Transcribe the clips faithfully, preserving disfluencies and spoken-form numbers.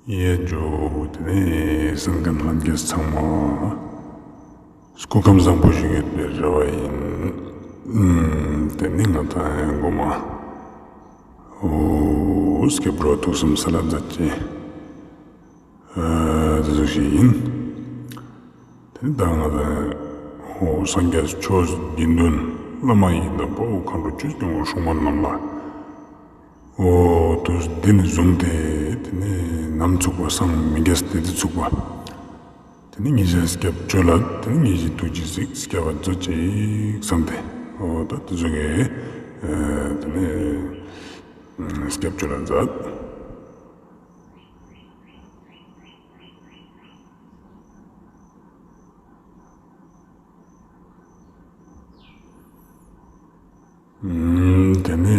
ཡ་ཇོ། དེ་ནས་གསན་མཁན་ལྷན་རྒྱས་ཚང་མ་སྐུ་ཁམས་བཟང་པོ་ཞིག་ཡོད་པའི་རེ་བ་ཡིན། ཨུམ། དེ་ནས་ང་དང་མགོ་མ་འོ་སྐྱབས་འགྲོ་ཐུགས་བསམ་ས་ལ་མཛད་ཅེས། ཨ་དེ་ཟུག་ཞིག་ཡིན། དེ་ནས་ད་ང་དང་འོ་སངས་རྒྱས་ཆོས་དགེ་འདུན་བླ་མ་ཡི་དམ་པ་འོ་མཁའ་འགྲོ་ཆོས་སྐྱོང་འོ་སྲུང་མ་རྣམས་ལ། འོ་དུས་འདི་ནས་བཟུང་སྟེ་དེ་ནས་ནམ་ཚུགས་པ་སང་མི་རྒྱས་ཏེ་དེ་ཚུགས་པ། དེ་ནས་ཉེ་ཞའི་སྐྱབས་བཅོལ་ལ་དེ་ནས་ཉེ་ཞའི་ཐུགས་རྗེས་གཟིགས་སྐྱབས་པ་མཛོད་ཅིག་བསམ་སྟེ། འོ་ད་དེ་ཟུག་གི་ཨ་དེ་ནས་སྐྱབས་བཅོལ་ལ་མཛད། ཨུམ། དེ་ནས་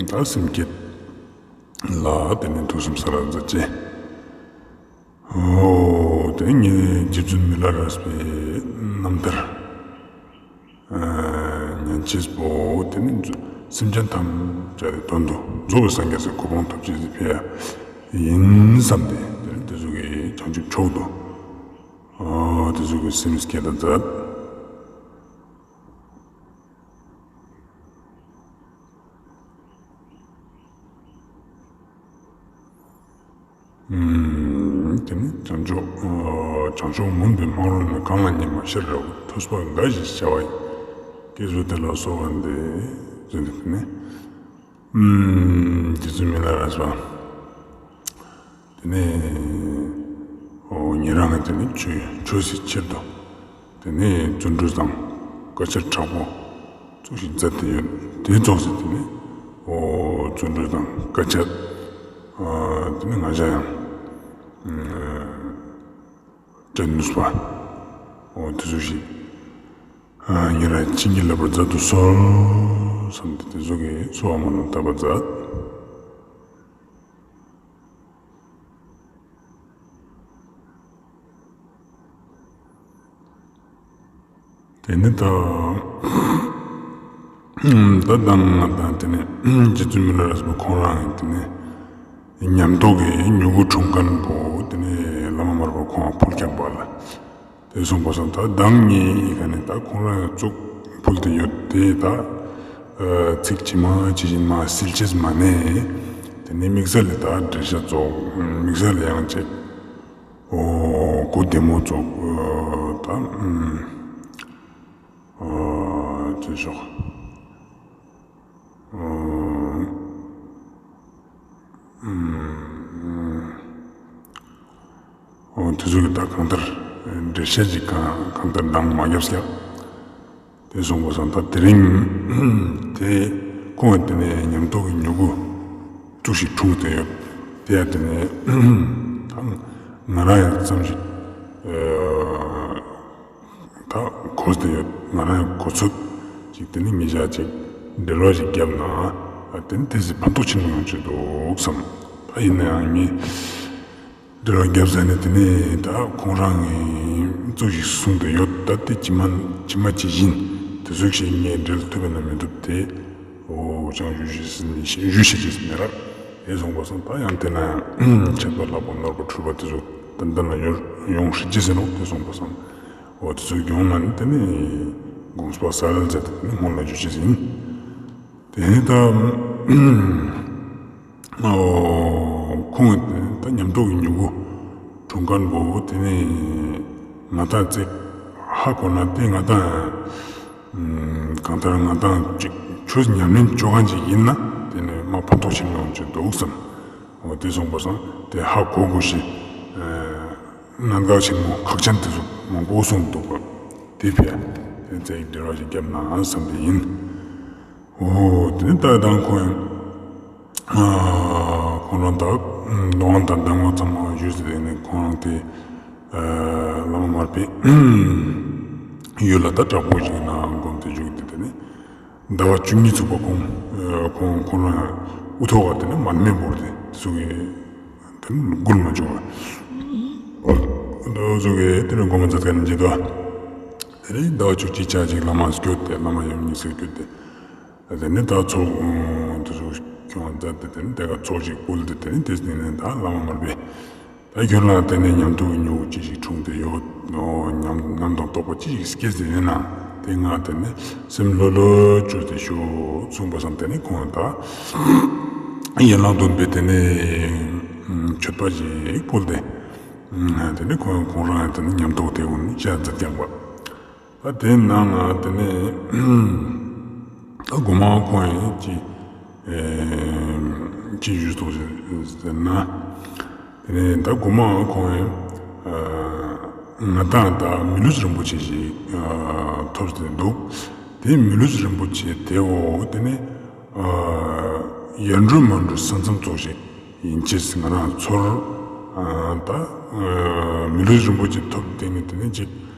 ད་སེམས་བསྐྱེད་ལ་དེ་ནས་ཐུགས་བསམ་ས་ལ་མཛད་ཅེས། འོ་དེ་ནས་རྗེ་བཙུན་མི་ལ་རས་པའི་རྣམ་ཐར་ཨ་ཉན་ཅེས་པོ་དེ་ནས་སེམས་ཅན་ཐམས་ཅད་དོན་དུ་རྫོགས་པའི་སངས་རྒྱས་སི་གོ་འཕང་ཐོབ་ཅེས་སི་ཕི་ཡ་ཡིན་བསམ་སྟེ་དེ་ནས་དེ་ཟུག་གི་བྱང་ཆུབ་མཆོག་ཏུ། འོ་དེ་ཟུག་གི་སེམས་བསྐྱེད་ད་མཛད། ཨུམ། དེ་ནས་བྱང་ཆུབ་ཨ་བྱང་ཆུབ་མུན་པའི་སྨག་རུམ་ནས་གང་ལ་ཉེ་བར་ཤར་ར་བའི་ཐོས་པ་འགའ་ཞིག་བྱ་བ་ཡི། ཀྱེ་ཟུག་དེ་ལ་གསོལ་བ་འདེབས། ཟེར་ཏེ་དེ་ནས་ཨུམ། རྗེ་བཙུན་མི་ལ་རས་པ། དེ་ནས་འོ་ཉེ་རང་ངི་དེ་ནས་ཆོས་ཆོས་སི་ཆེད་དུ་དེ་ནས་བརྩོན་འགྲུས་དང་བཀའ་ཆད་དྲག་པོ་ཙོགས་ཤིག་མཛད་དེ་ཡོད། དེ་ཙོགས་སི་དེ་ནས་འོ་བརྩོན་འགྲུས་དང་བཀའ་ཆད་ཨ་དེ་ནས་ང་ཞ་ཡང་ཨ་སྤྲད་ནུས་པ་འོ་དེ་ཙོགས་ཤིག་ཨ་ཉེ་རང་བྱིན་གྱིས་བརླབ་པར་མཛད་དུ་གསོལ་བསམ་སྟེ་དེ་ཙོགས་སི་གསོལ་བ་སྨོན་ལམ་བཏབ་པ་མཛད། དེ་ནས་ད་ད་ང་དང་དེ་ནས་རྗེ་བཙུན་མི་ལ་རས་པ་ཁོང་རང་ཡང་དེ་ནས་ཉམས་རྟོགས་ཀྱི་མྱུ་གུ་འཁྲུངས་མཁན་པོ་དེ་ནས་བླ་མ་མར་པ་ཁོང་ཕུལ་ཁྱབ་པ་ལ། དེ་སོང་པ་སང་ད་མདང་ཉིད་ཀ་ནས་ད་ཁོང་རང་ཡང་ཙོགས་ཕུལ་ཏེ་ཡོད་དེ་ད་ཨ་ཚིག་ཇི་མ་ཇི་བཞིན་མ་སིལ་ཅེས་མ་ནས་དེ་ནས་དམིགས་བསལ་ལ་ད་འགྲེལ་བཤད་ཙོགས་དམིགས་བསལ་ལ་ཡང་ཅིག་འོ་གོ་བདེ་མོ་ཙོགས་ཨ་ད་ཨ་ཅི་ཞོག་ཨ་ཨ་འོ་དེ་ཚོ་གི་ད་གང་ལྟར་འགྲེལ་བཤད་ཅིག་གང་གང་ལྟར་འདང་མ་རྒྱབ་ཀྱག། དེ་སོང་པ་སང་ད་དེ་རིང་དེ་ཁོང་གི་དེ་ནས་ཉམས་རྟོགས་ཀྱི་མྱུ་གུ་ཙོགས་ཤིག་འཁྲུངས་ཏེ་ཡོད། དེ་ཡང་དེ་ནས་ད་ང་རང་ཡང་ཙམ་ཞིག་ཨ་ད་གོ་སྟེ་ཡོད། ང་རང་ཡང་གོ་ཚོད་ཅིག་དེ་ནས་ངེད་ཅག་ཅིག་འབྲེལ་བ་ཞིག་བརྒྱབ་ན་ཨ་དེ་ནས་དེ་ཚེ་ཕན་ཐོགས་ཆེན་མོ་ཡོང་ཆེད་འདུག་བསམ། ད་ཡིན་ན་ཡང་ངས་འབྲེལ་བ་བརྒྱབ་ཟ་ནས་དེ་ནས་ད་ཁོང་རང་གིས་ཙོགས་ཤིག་གསུངས་ཏེ་ཡོད། ད་དེ་ཇི་མ་ཇི་མ་ཇི་བཞིན་དེ་ཙོགས་ཤིག་ངས་འགྲེལ་ཐུབ་པ་ན་མི་ཐུབ་དེ་འོ་ཅང་ཞུ་ཤེས་ཞུ་ཤེས་ཀྱི་མེད་ར། དེ་སོང་པ་སང་ད་ཡང་དེ་ན་ཡང་ཆད་པ་ལྷག་པ་ནོར་བ་འཁྲུལ་པ་དེ་ཚོ་ཏན་ཏན་ལ་ཡོང་ཡོང་ཤེས་ཀྱི་ཟེར་ནོ། དེ་སོང་པ་སང་འོ་དེ་ཚོ་ཡོང་ན་ནི་དེ་ནས་དགོངས་པ་སལ་ཟེར་ཏེ་དེ་ནས་སྔོན་ལ་ཞུ་ཤེས་ཡིན། དེ་ནས་ད་འོ་ཁོང་གི་ད་ཉམས་རྟོགས་ཀྱི་མྱུ་གུ་འཁྲུངས་མཁན་པོ་དེ་ནས་ང་དང་ཙིག་ཧ་གོ་ན་དེ་ང་དང་གང་ལྟར་ང་དང་ཅིག་ཆོས་ཉམས་ལེན་བཅོ་མཁན་ཅིག་ཡིན་ན་དེ་ནས་མ་ཕན་ཐོགས་ཆེན་མོ་ཡོང་ཆེད་འདུག་བསམ། འོ་དེ་སོང་པ་སང་དེ་ཧ་གོ་དགོས་ཤེས་གནད་འགག་ཆེན་མོ་ཁག་ཅན་དེ་ཚོ་མང་པོ་གསུངས་འདུག་པ། དེ་ཕི་ཡ་དེ་ཙིག་འབྲེལ་བ་ཞིག་བརྒྱབ་ན་བསམ་པ་ཡིན། འོ་དེ་ནས་ད་དང་ཁོང་ཡང་ཨ་ཁོང་རང་ད་ལོང་དང་གདམས་ངག་ཚང་མ་ཞུས་ཏེ་དེ་ནས་ཁོང་རང་དེ་ཨ་བླ་མ་མར་པའི་ཡུལ་ལ་ད་དྲག་པོ་ཞིག་ན་སྒོམ་དེ་བཞུགས་ཏེ་དེ་ནས་ཟླ་བ་བཅུ་གཉིས་ཚུགས་པ་ཁོང་ཨ་ཁོང་ཁོང་རང་དབུ་ཐོག་ག་དེ་ནས་མར་མེ་བོར་ཏེ་དེ་ཚོ་གི་དེ་ནས་འགུལ་མ་བཅུག་པ། དེ་ཚོ་གི་དེ་ནས་སྒོམ་མཛད་མཁན་ནི་མཇལ་དུག། དེ་ནས་ཟླ་བ་བཅུ་གཅིག་ཆ་ཅིག་བླ་མ་སྐྱོད་དེ་བླ་མ་ཡུམ་གཉིས་སུ་སྐྱོད་དེ། དེ་ནས་ད་ཚོགས་དེ་ཚོ་ ཡོང་མཛད་དེ་དེ་ནི་དེ་ག་ཚོགས་ཅིག་ཕུལ་ཏེ་དེ་ནི་དེ་ནི་ད་བླ་མ་མར་པས། ད་ཁྱོད་ལ་དེ་ནས་ཉམས་རྟོགས་མྱོང་ཅི་ཞིག་འཁྲུངས་ཏེ་ཡོད། ཉམས་ཉམས་དང་རྟོགས་པ་ཅི་ཞིག་སྐྱེས་ཏེ་ཡོད་ན། དེ་ང་དེ་ནས་སེམས་ལྷོད་ལྷོད་བཅོས་ཏེ་ཤོག་གསུངས་པ་སང་དེ་ནས་ཁོང་ད་ཡན་ལག་བདུན་པའི་དེ་ནས་མཆོད་པ་ཞིག་ཕུལ་ཏེ། དེ་ནས་ཁོང་ཁོང་རང་དེ་ནས་ཉམས་རྟོགས་དེ་ཀུན་བྱས་མཛད་ཀྱག་པ། ད་དེ་ནང་ང་དེ་ནས་ད་གོ་མ་ཁོང་ཡིན་ཅི་ཅི་ཞུས་ཏོག་ཟེར་ན། དེ་ནས་ད་གོ་མ་ཁོང་ཡིན་ང་དང་ད་མི་ལུས་རིན་པོ་ཆེ་ཞིག་ཐོབ་སྟེ་འདུག་དེ་མི་ལུས་རིན་པོ་ཆེ་དེ་འོ་དེ་ནས་ཡར་འགྲོ་མར་འགྲོ་ས་མཚམས་ཙོགས་ཤིག་ཡིན་ཅེས་ང་རང་ཚོར། ད་མི་ལུས་རིན་པོ་ཆེ་ཐོབ་དེ་ནི་དེ་ནི་ཅིག་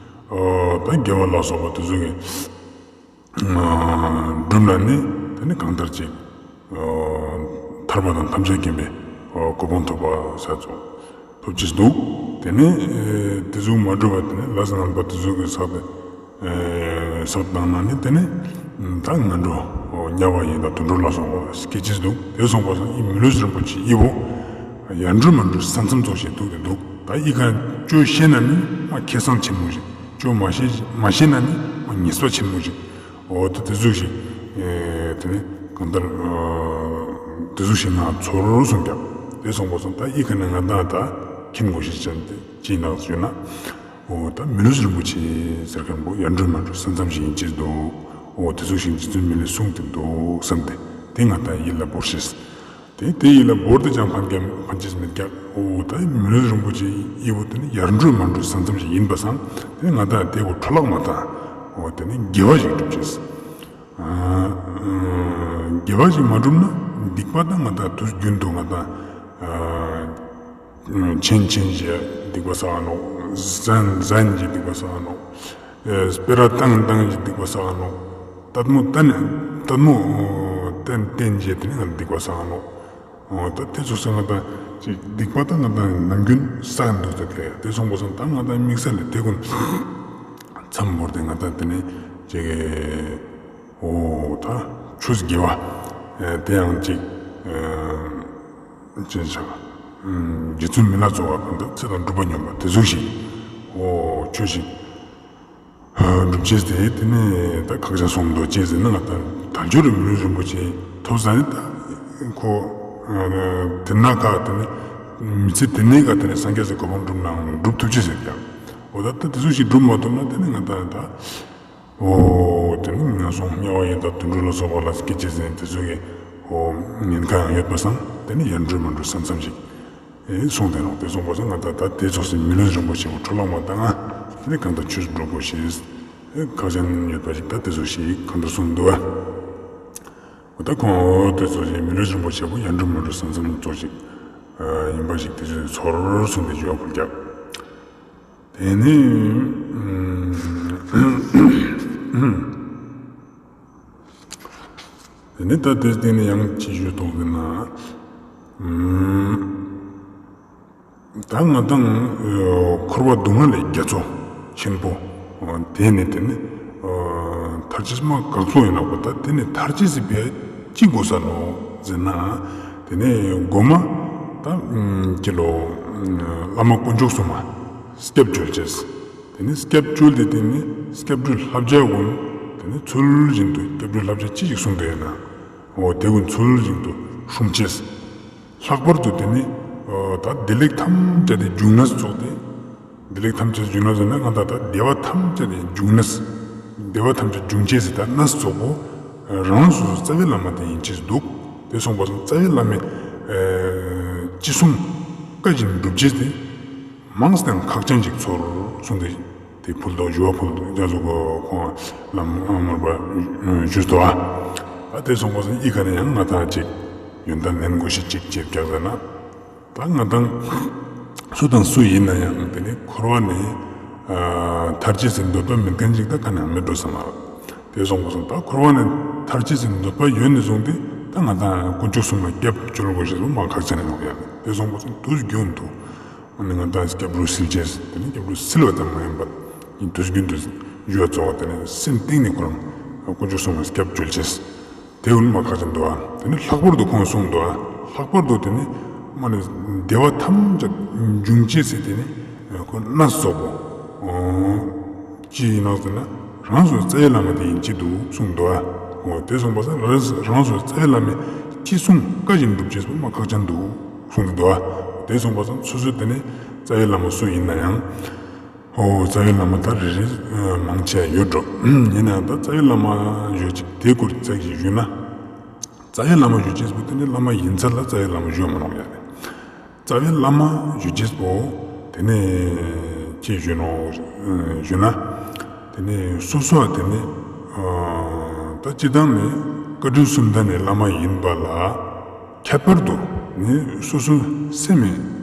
ད་དགེ་བ་ལ་སོགས་པ་དེ་ཚོ་གི་སྒྲུབ་ན་ནི་དེ་ནི་གང་ལྟར་ཅིག་ཐར་པ་དང་ཐམས་ཅད་མཁྱེན་པའི་གོ་འཕང་ཐོབ་པ་ས་ཚོགས་ཐོབ་ཅེས་འདུག་དེ་ནི་དེ་ཚོ་མ་འགྲུབ་པ་དེ་ནི་ལས་ངན་པ་དེ་ཚོ་གི་ས་དེ། སོགས་དང་ན་ནི་དེ་ནི་ད་ངན་འགྲོ་དམྱལ་བ་ཡི་དྭགས་དུད་འགྲོ་ལ་སོགས་པ་སྐྱེ་ཅེས་འདུག་དེ་སོང་པ་སང་ཨི་མི་ལུས་རིན་པོ་ཆེ་ཨི་བོ་ཡར་འགྲོ་མར་འགྲོ་ས་མཚམས་ཙོགས་ཤིག་འདུག་དེ་འདུག་ད་ཨི་ཀ་ཅོ་ཤེས་ན་ནི་མ་ཁེ་བཟང་ཆེན་མོ་ཞིག་ཅོ་མ་ཤེས་མ་ཤེས་ན་ནི་མ་ཉེས་པ་ཆེན་མོ་ཞིག་འོ་ད་དེ་ཟུག་ཞིག་དེ་ནི་གང་ལྟར་དེ་ཟུག་ཞིག་ང་ཚོར་སོང་ཀྱག་དེ་སོང་པ་སང་ད་ཨི་ཀ་ནི་ང་ད་ད་མཁྱེན་དགོས་ཤེས་ཅན་དེ་ཅི་ནག་ཞུ་ན། འོ་ད་མི་ལུས་རིན་པོ་ཆེ་ཟེར་མཁན་པོ་ཡར་འགྲོ་མར་འགྲོ་ས་མཚམས་ཤིག་ཡིན་ཅེས་འདུག་འོ་དེ་ཟུག་ཞིག་རྗེ་བཙུན་མི་ལས་གསུངས་ཏེ་འདུག་བསམ་སྟེ་དེ་ང་ད་ཡིད་ལ་བོར་ཤེས། དེ་དེ་ཡིད་ལ་བོར་ཏེ་ཅང་ཕན་ཀྱང་ཕན་ཅེས་མེད་ཀྱག་འོ་ད་མི་ལུས་རིན་པོ་ཆེ་ཨི་བོ་དེ་ནི་ཡར་འགྲོ་མར་འགྲོ་ས་མཚམས་ཤིག་ཡིན་པ་སང་དེ་ང་ད་དེ་བོ་འཕྲོ་བརླག་མ་བཏང་། འོ་དེ་ནི་དགེ་བ་ཞིག་སྒྲུབ་ཅེས། དགེ་བ་ཞིག་མ་བསྒྲུབས་ན་སྡིག་པ་དང་ང་ད་དུས་རྒྱུན་དུ་ང་ད། ཆེན་ཆེན་ཞེས་སྡིག་པ་བསགས་ནོག་ཟན་ཟན་ཞེས་སྡིག་པ་བསགས་ནོག་སྤེ་ར་བཏང་བཏང་ཞེས་སྡིག་པ་བསགས་ནོག་ལྟད་མོ་བསྟན་ལྟད་མོ་བསྟན་བསྟན་ཞེས་དེ་ནི་ང་སྡིག་པ་བསགས་ནོག་འོ་ད་དེ་ཚོ་སང་ང་ད་ཅིག་སྡིག་པ་དང་ང་ད་ནམ་རྒྱུན་བསགས་འདུག་ད་དེ་དེ་སོང་པ་སང་ད་ང་ད་དམིགས་བསལ་ལས་དེ་ཀུན་མཚམས་བོར་ཏེ་ང་ད་དེ་ནི་ཅིག་འོ་ད་ཆོས་དགེ་བ་དེ་ཡང་ཅིག་ཅེས་བྱ། རྗེ་བཙུན་མི་ལ་གཙོ་བོ་གང་དག་ཚེ་དང་སྒྲུབ་པ་སྙོམས་པ་དེ་ཟུག་ཞིག་འོ་ཆོས་ཤིག་སྒྲུབ་ཅེས་དེ་དེ་ནས་ད་ཁག་ཅན་སོང་འདུག་ཅེས་ཟེར་ན་ང་ད་དལ་འབྱོར་རི་མི་ལུས་རིན་པོ་ཆེ་ཐོབ་ས་ནི་ད་ཁོ་དེ་ན་ག་དེ་ནི་མི་ཚེ་དེ་ནས་ག་དེ་ནས་སངས་རྒྱས་སི་གོ་འཕང་སྒྲུབ་ནའང་སྒྲུབ་ཐུབ་ཅེས་ཟེར་ཀྱང་འོ་ད་ད་དེ་ཟུག་ཞིག་སྒྲུབ་མ་ཐུབ་ན་དེ་ནི་ང་ད་ད། འོ་དེ་ནི་ངན་སོང་དམྱལ་བ་ཡི་དྭགས་དུད་འགྲོ་ལ་སོགས་པ་ལ་སྐྱེ་ཅེས་ཟེར་དེ་ཚོ་གི་འོ་ཉེན་ཁ་ཡང་ཡོད་པ་སང་དེ་ནི་ཡར་འགྲོ་མར་འགྲོ་ས་མཚམས་ཤིག་ཨེ་སོང་སྟེ་ནོག་དེ་སོང་པ་སང་ང་ད་ད་དེ་ཚོགས་སི་མི་ལུས་རིན་པོ་ཆེ་བོ་འཕྲོ་བརླག་མ་བཏང་ང་དེ་ནི་གང་ལྟར་ཆོས་སྒྲུབ་དགོས་ཤེས་ཨེ་ཁག་ཅན་ཡོད་པ་ཞིག་ད་དེ་ཚོ་ཞིག་གང་འདྲ་གསུངས་འདུག་ཨ། འོ་ད་ཁོང་འོ་དེ་ཚོགས་སི་མི་ལུས་རིན་པོ་ཆེ་བོ་ཡར་འགྲོ་མར་འགྲོ་ས་མཚམས་ཙོགས་ཤིག་ཡིན་པ་ཞིག་དེ་ཚོ་ཚོར་སོང་སྟེ་འཇུ་བ་ཕུལ་ཀྱག་དེ་ནི། དེ་ནི་ད་དེ་སྟེང་ནས་ཡང་ཅི་ཞུ་དོགས་ཟེར་ན། ད་ང་དང་འཁོར་བ་སྡུག་བསྔལ་ལས་རྒྱ་མཚོ་ཆེན་པོ། དེ་ནི་དེ་ནི་ཐར་ཅེས་མ་ག་ཚོད་ཡིན་ནོག་པ་ད་དེ་ནི་ཐར་ཅེས་སི་ཕིའ་ཅི་དགོས་ས་ནོག་ཟེར་ན། དེ་ནི་མགོ་མ་ད་ཅི་ལོ་བླ་མ་དཀོན་མཆོག་གསུམ་མ་སྐྱབས་བཅོལ་ཅེས། དེ་ནི་སྐྱབས་བཅོལ་ཏེ་དེ་ནི་སྐྱབས་འགྲོའི་བསླབ་བྱ་ཀུན་དེ་ནི་ཚུལ་བཞིན་དུ་སྐྱབས་འགྲོའི་བསླབ་བྱ་ཅི་ཞིག་གསུངས་ཏེ་ཡོད་ན། འོ་དེ་ཀུན་ཚུལ་བཞིན་དུ་སྲུང་ཅེས། ལྷག་པར་དུ་དེ་ནི་ད་བདེ་ལེགས་ཐམས་ཅད་དེ་འབྱུང་གནས་ཚོགས་ཏེ། བདེ་ལེགས་ཐམས་ཅད་འབྱུང་གནས་ཟེར་ན་ང་ད་ད་བདེ་བ་ཐམས་ཅད་དེ་འབྱུང་གནས། བདེ་བ་ཐམས་ཅད་འབྱུང་ཅེས་སི་ད་གནས་ཚོགས་པོ་རང་སོ་སོ་རྩ་བའི་བླ་མ་དེ་ཡིན་ཅེས་འདུག་དེ་སོང་པ་སང་རྩ་བའི་བླ་མའི་ཅི་གསུང་བཀའ་བཞིན་སྒྲུབ་ཅེས་དེ། མང་སྟེ་ཁག་ཅན་ཅིག་ཚོར་གསུངས་ཏེ་དེ་ཕུལ་དོ་ཞུ་བ་ཕུལ་དོ་རྒྱ་མཚོ་ཁོང་བླ་མ་མར་པ་ཞུས་ཏོ་ཨ། ད་དེ་སོང་པ་སང་ཨི་ཁ་ནས་ཡང་ང་ད་ཅིག་ཡོན་ཏན་ལེན་དགོས་ཤེས་ཅིག་ཅེས་བཀྱག་ཟེར་ན། ད་ང་དང་སུ་དང་སུ་ཡིན་ན་ཡང་དེ་ནི་འཁོར་བ་ནས་ཐར་ཅེས་སི་འདོད་པ་མེད་མཁན་ཅིག་ད་ག་ནས་མེད་འགྲོ་ས་མ་རེད། དེ་སོང་པ་སང་ད་འཁོར་བ་ནས་ཐར་ཅེས་སི་འདོད་པ་ཡོད་ནས་བཟུང་སྟེ་ད་ང་དང་དཀོན་མཆོག་གསུམ་ལ་སྐྱབས་བཅོལ་དགོས་ཤེས་སུ་མ་ཁག་ཅན་ཡིན་ནོག་ཡ། དེ་སོང་པ་སང་དུས་རྒྱུན་དུ། ཨ་ནི་ང་དང་སྐྱབས་འགྲོ་སིལ་ཅེས། དེ་ནི་སྐྱབས་འགྲོ་སིལ་བ་ཙམ་མ་ཡིན་པར། ཡིན་དུས་རྒྱུན་དུ་ཞུ་བ་གཙོ་བོ་དེ་ནི་སེམས་གཏིང་ནས་ཁོ་རང་དཀོན་མཆོག་གསུམ་ལ་སྐྱབས་བཅོལ་ཅེས། དེ་གུན་མ་ཁག་ཅན་འདུག་ཨ། དེ་ནི་ལྷག་པར་དུ་ཁོང་གསུངས་འདུག་ཨ། ལྷག་པར་དུ་དེ་ནི་མ་ནི་བདེ་བ་ཐམས་ཅད་འབྱུང་བྱེད་ཟེར་དེ་ནི་ཁོ་གནས་སོགས་པོ། ཅི་ཡིན་ནོག་ཟེར་ན་རང་སོའི་རྩ་བའི་བླ་མ་དེ་ཡིན་ཅེས་འདུག་གསུངས་འདུག་ཨ། འོ་དེ་གསུངས་པ་སང་རང་རང་སོའི་རྩ་བའི་བླ་མའི་ཅི་གསུང་བཀའ་བཞིན་སྒྲུབ་ཅེས་པོ་མ་ཁག་ཅན་འདུག་གསུངས་འདུག་ཨ། དེ་གསུངས་པ་སང་སོ་སོའི་དེ་ནི་རྩ་བའི་བླ་མ་སུ་ཡིན་ན་ཡང་། འོ་རྩ་བའི་བླ་མ་ད་རེ་རེ་མང་ཆེ་ཡོད་འགྲོ། ཡིན་ན་ཡང་ད་རྩ་བའི་བླ་མ་ཡོད་ཅིག་དེ་སྐོར་ཙག་ཞིག་ཞུས་ན། རྩ་བའི་བླ་མ་ཞུ་ཅེས་པོ་དེ་ནི་བླ་མ་ཡིན་ཚད་ལ་རྩ་བའི་བླ་མ་ཞུ་མི་རུང་ཡ་རེད། རྩ་བའི་བླ་མ་ཞུ་ཅེས་པོ་དེ་ནི་ཅི་ཞུ་ནོག་ཞུ་ན། དེ་ནི་སོ་སོ་དེ་ནི་ད་སྤྱིར་བཏང་ནི་བཀའ་དྲིན་གསུམ་ལྡན་ནི་བླ་མ་ཡིན་པ་ལ་ཁྱད་པར་དུ་ནི་སོ་སོའི་སེམས་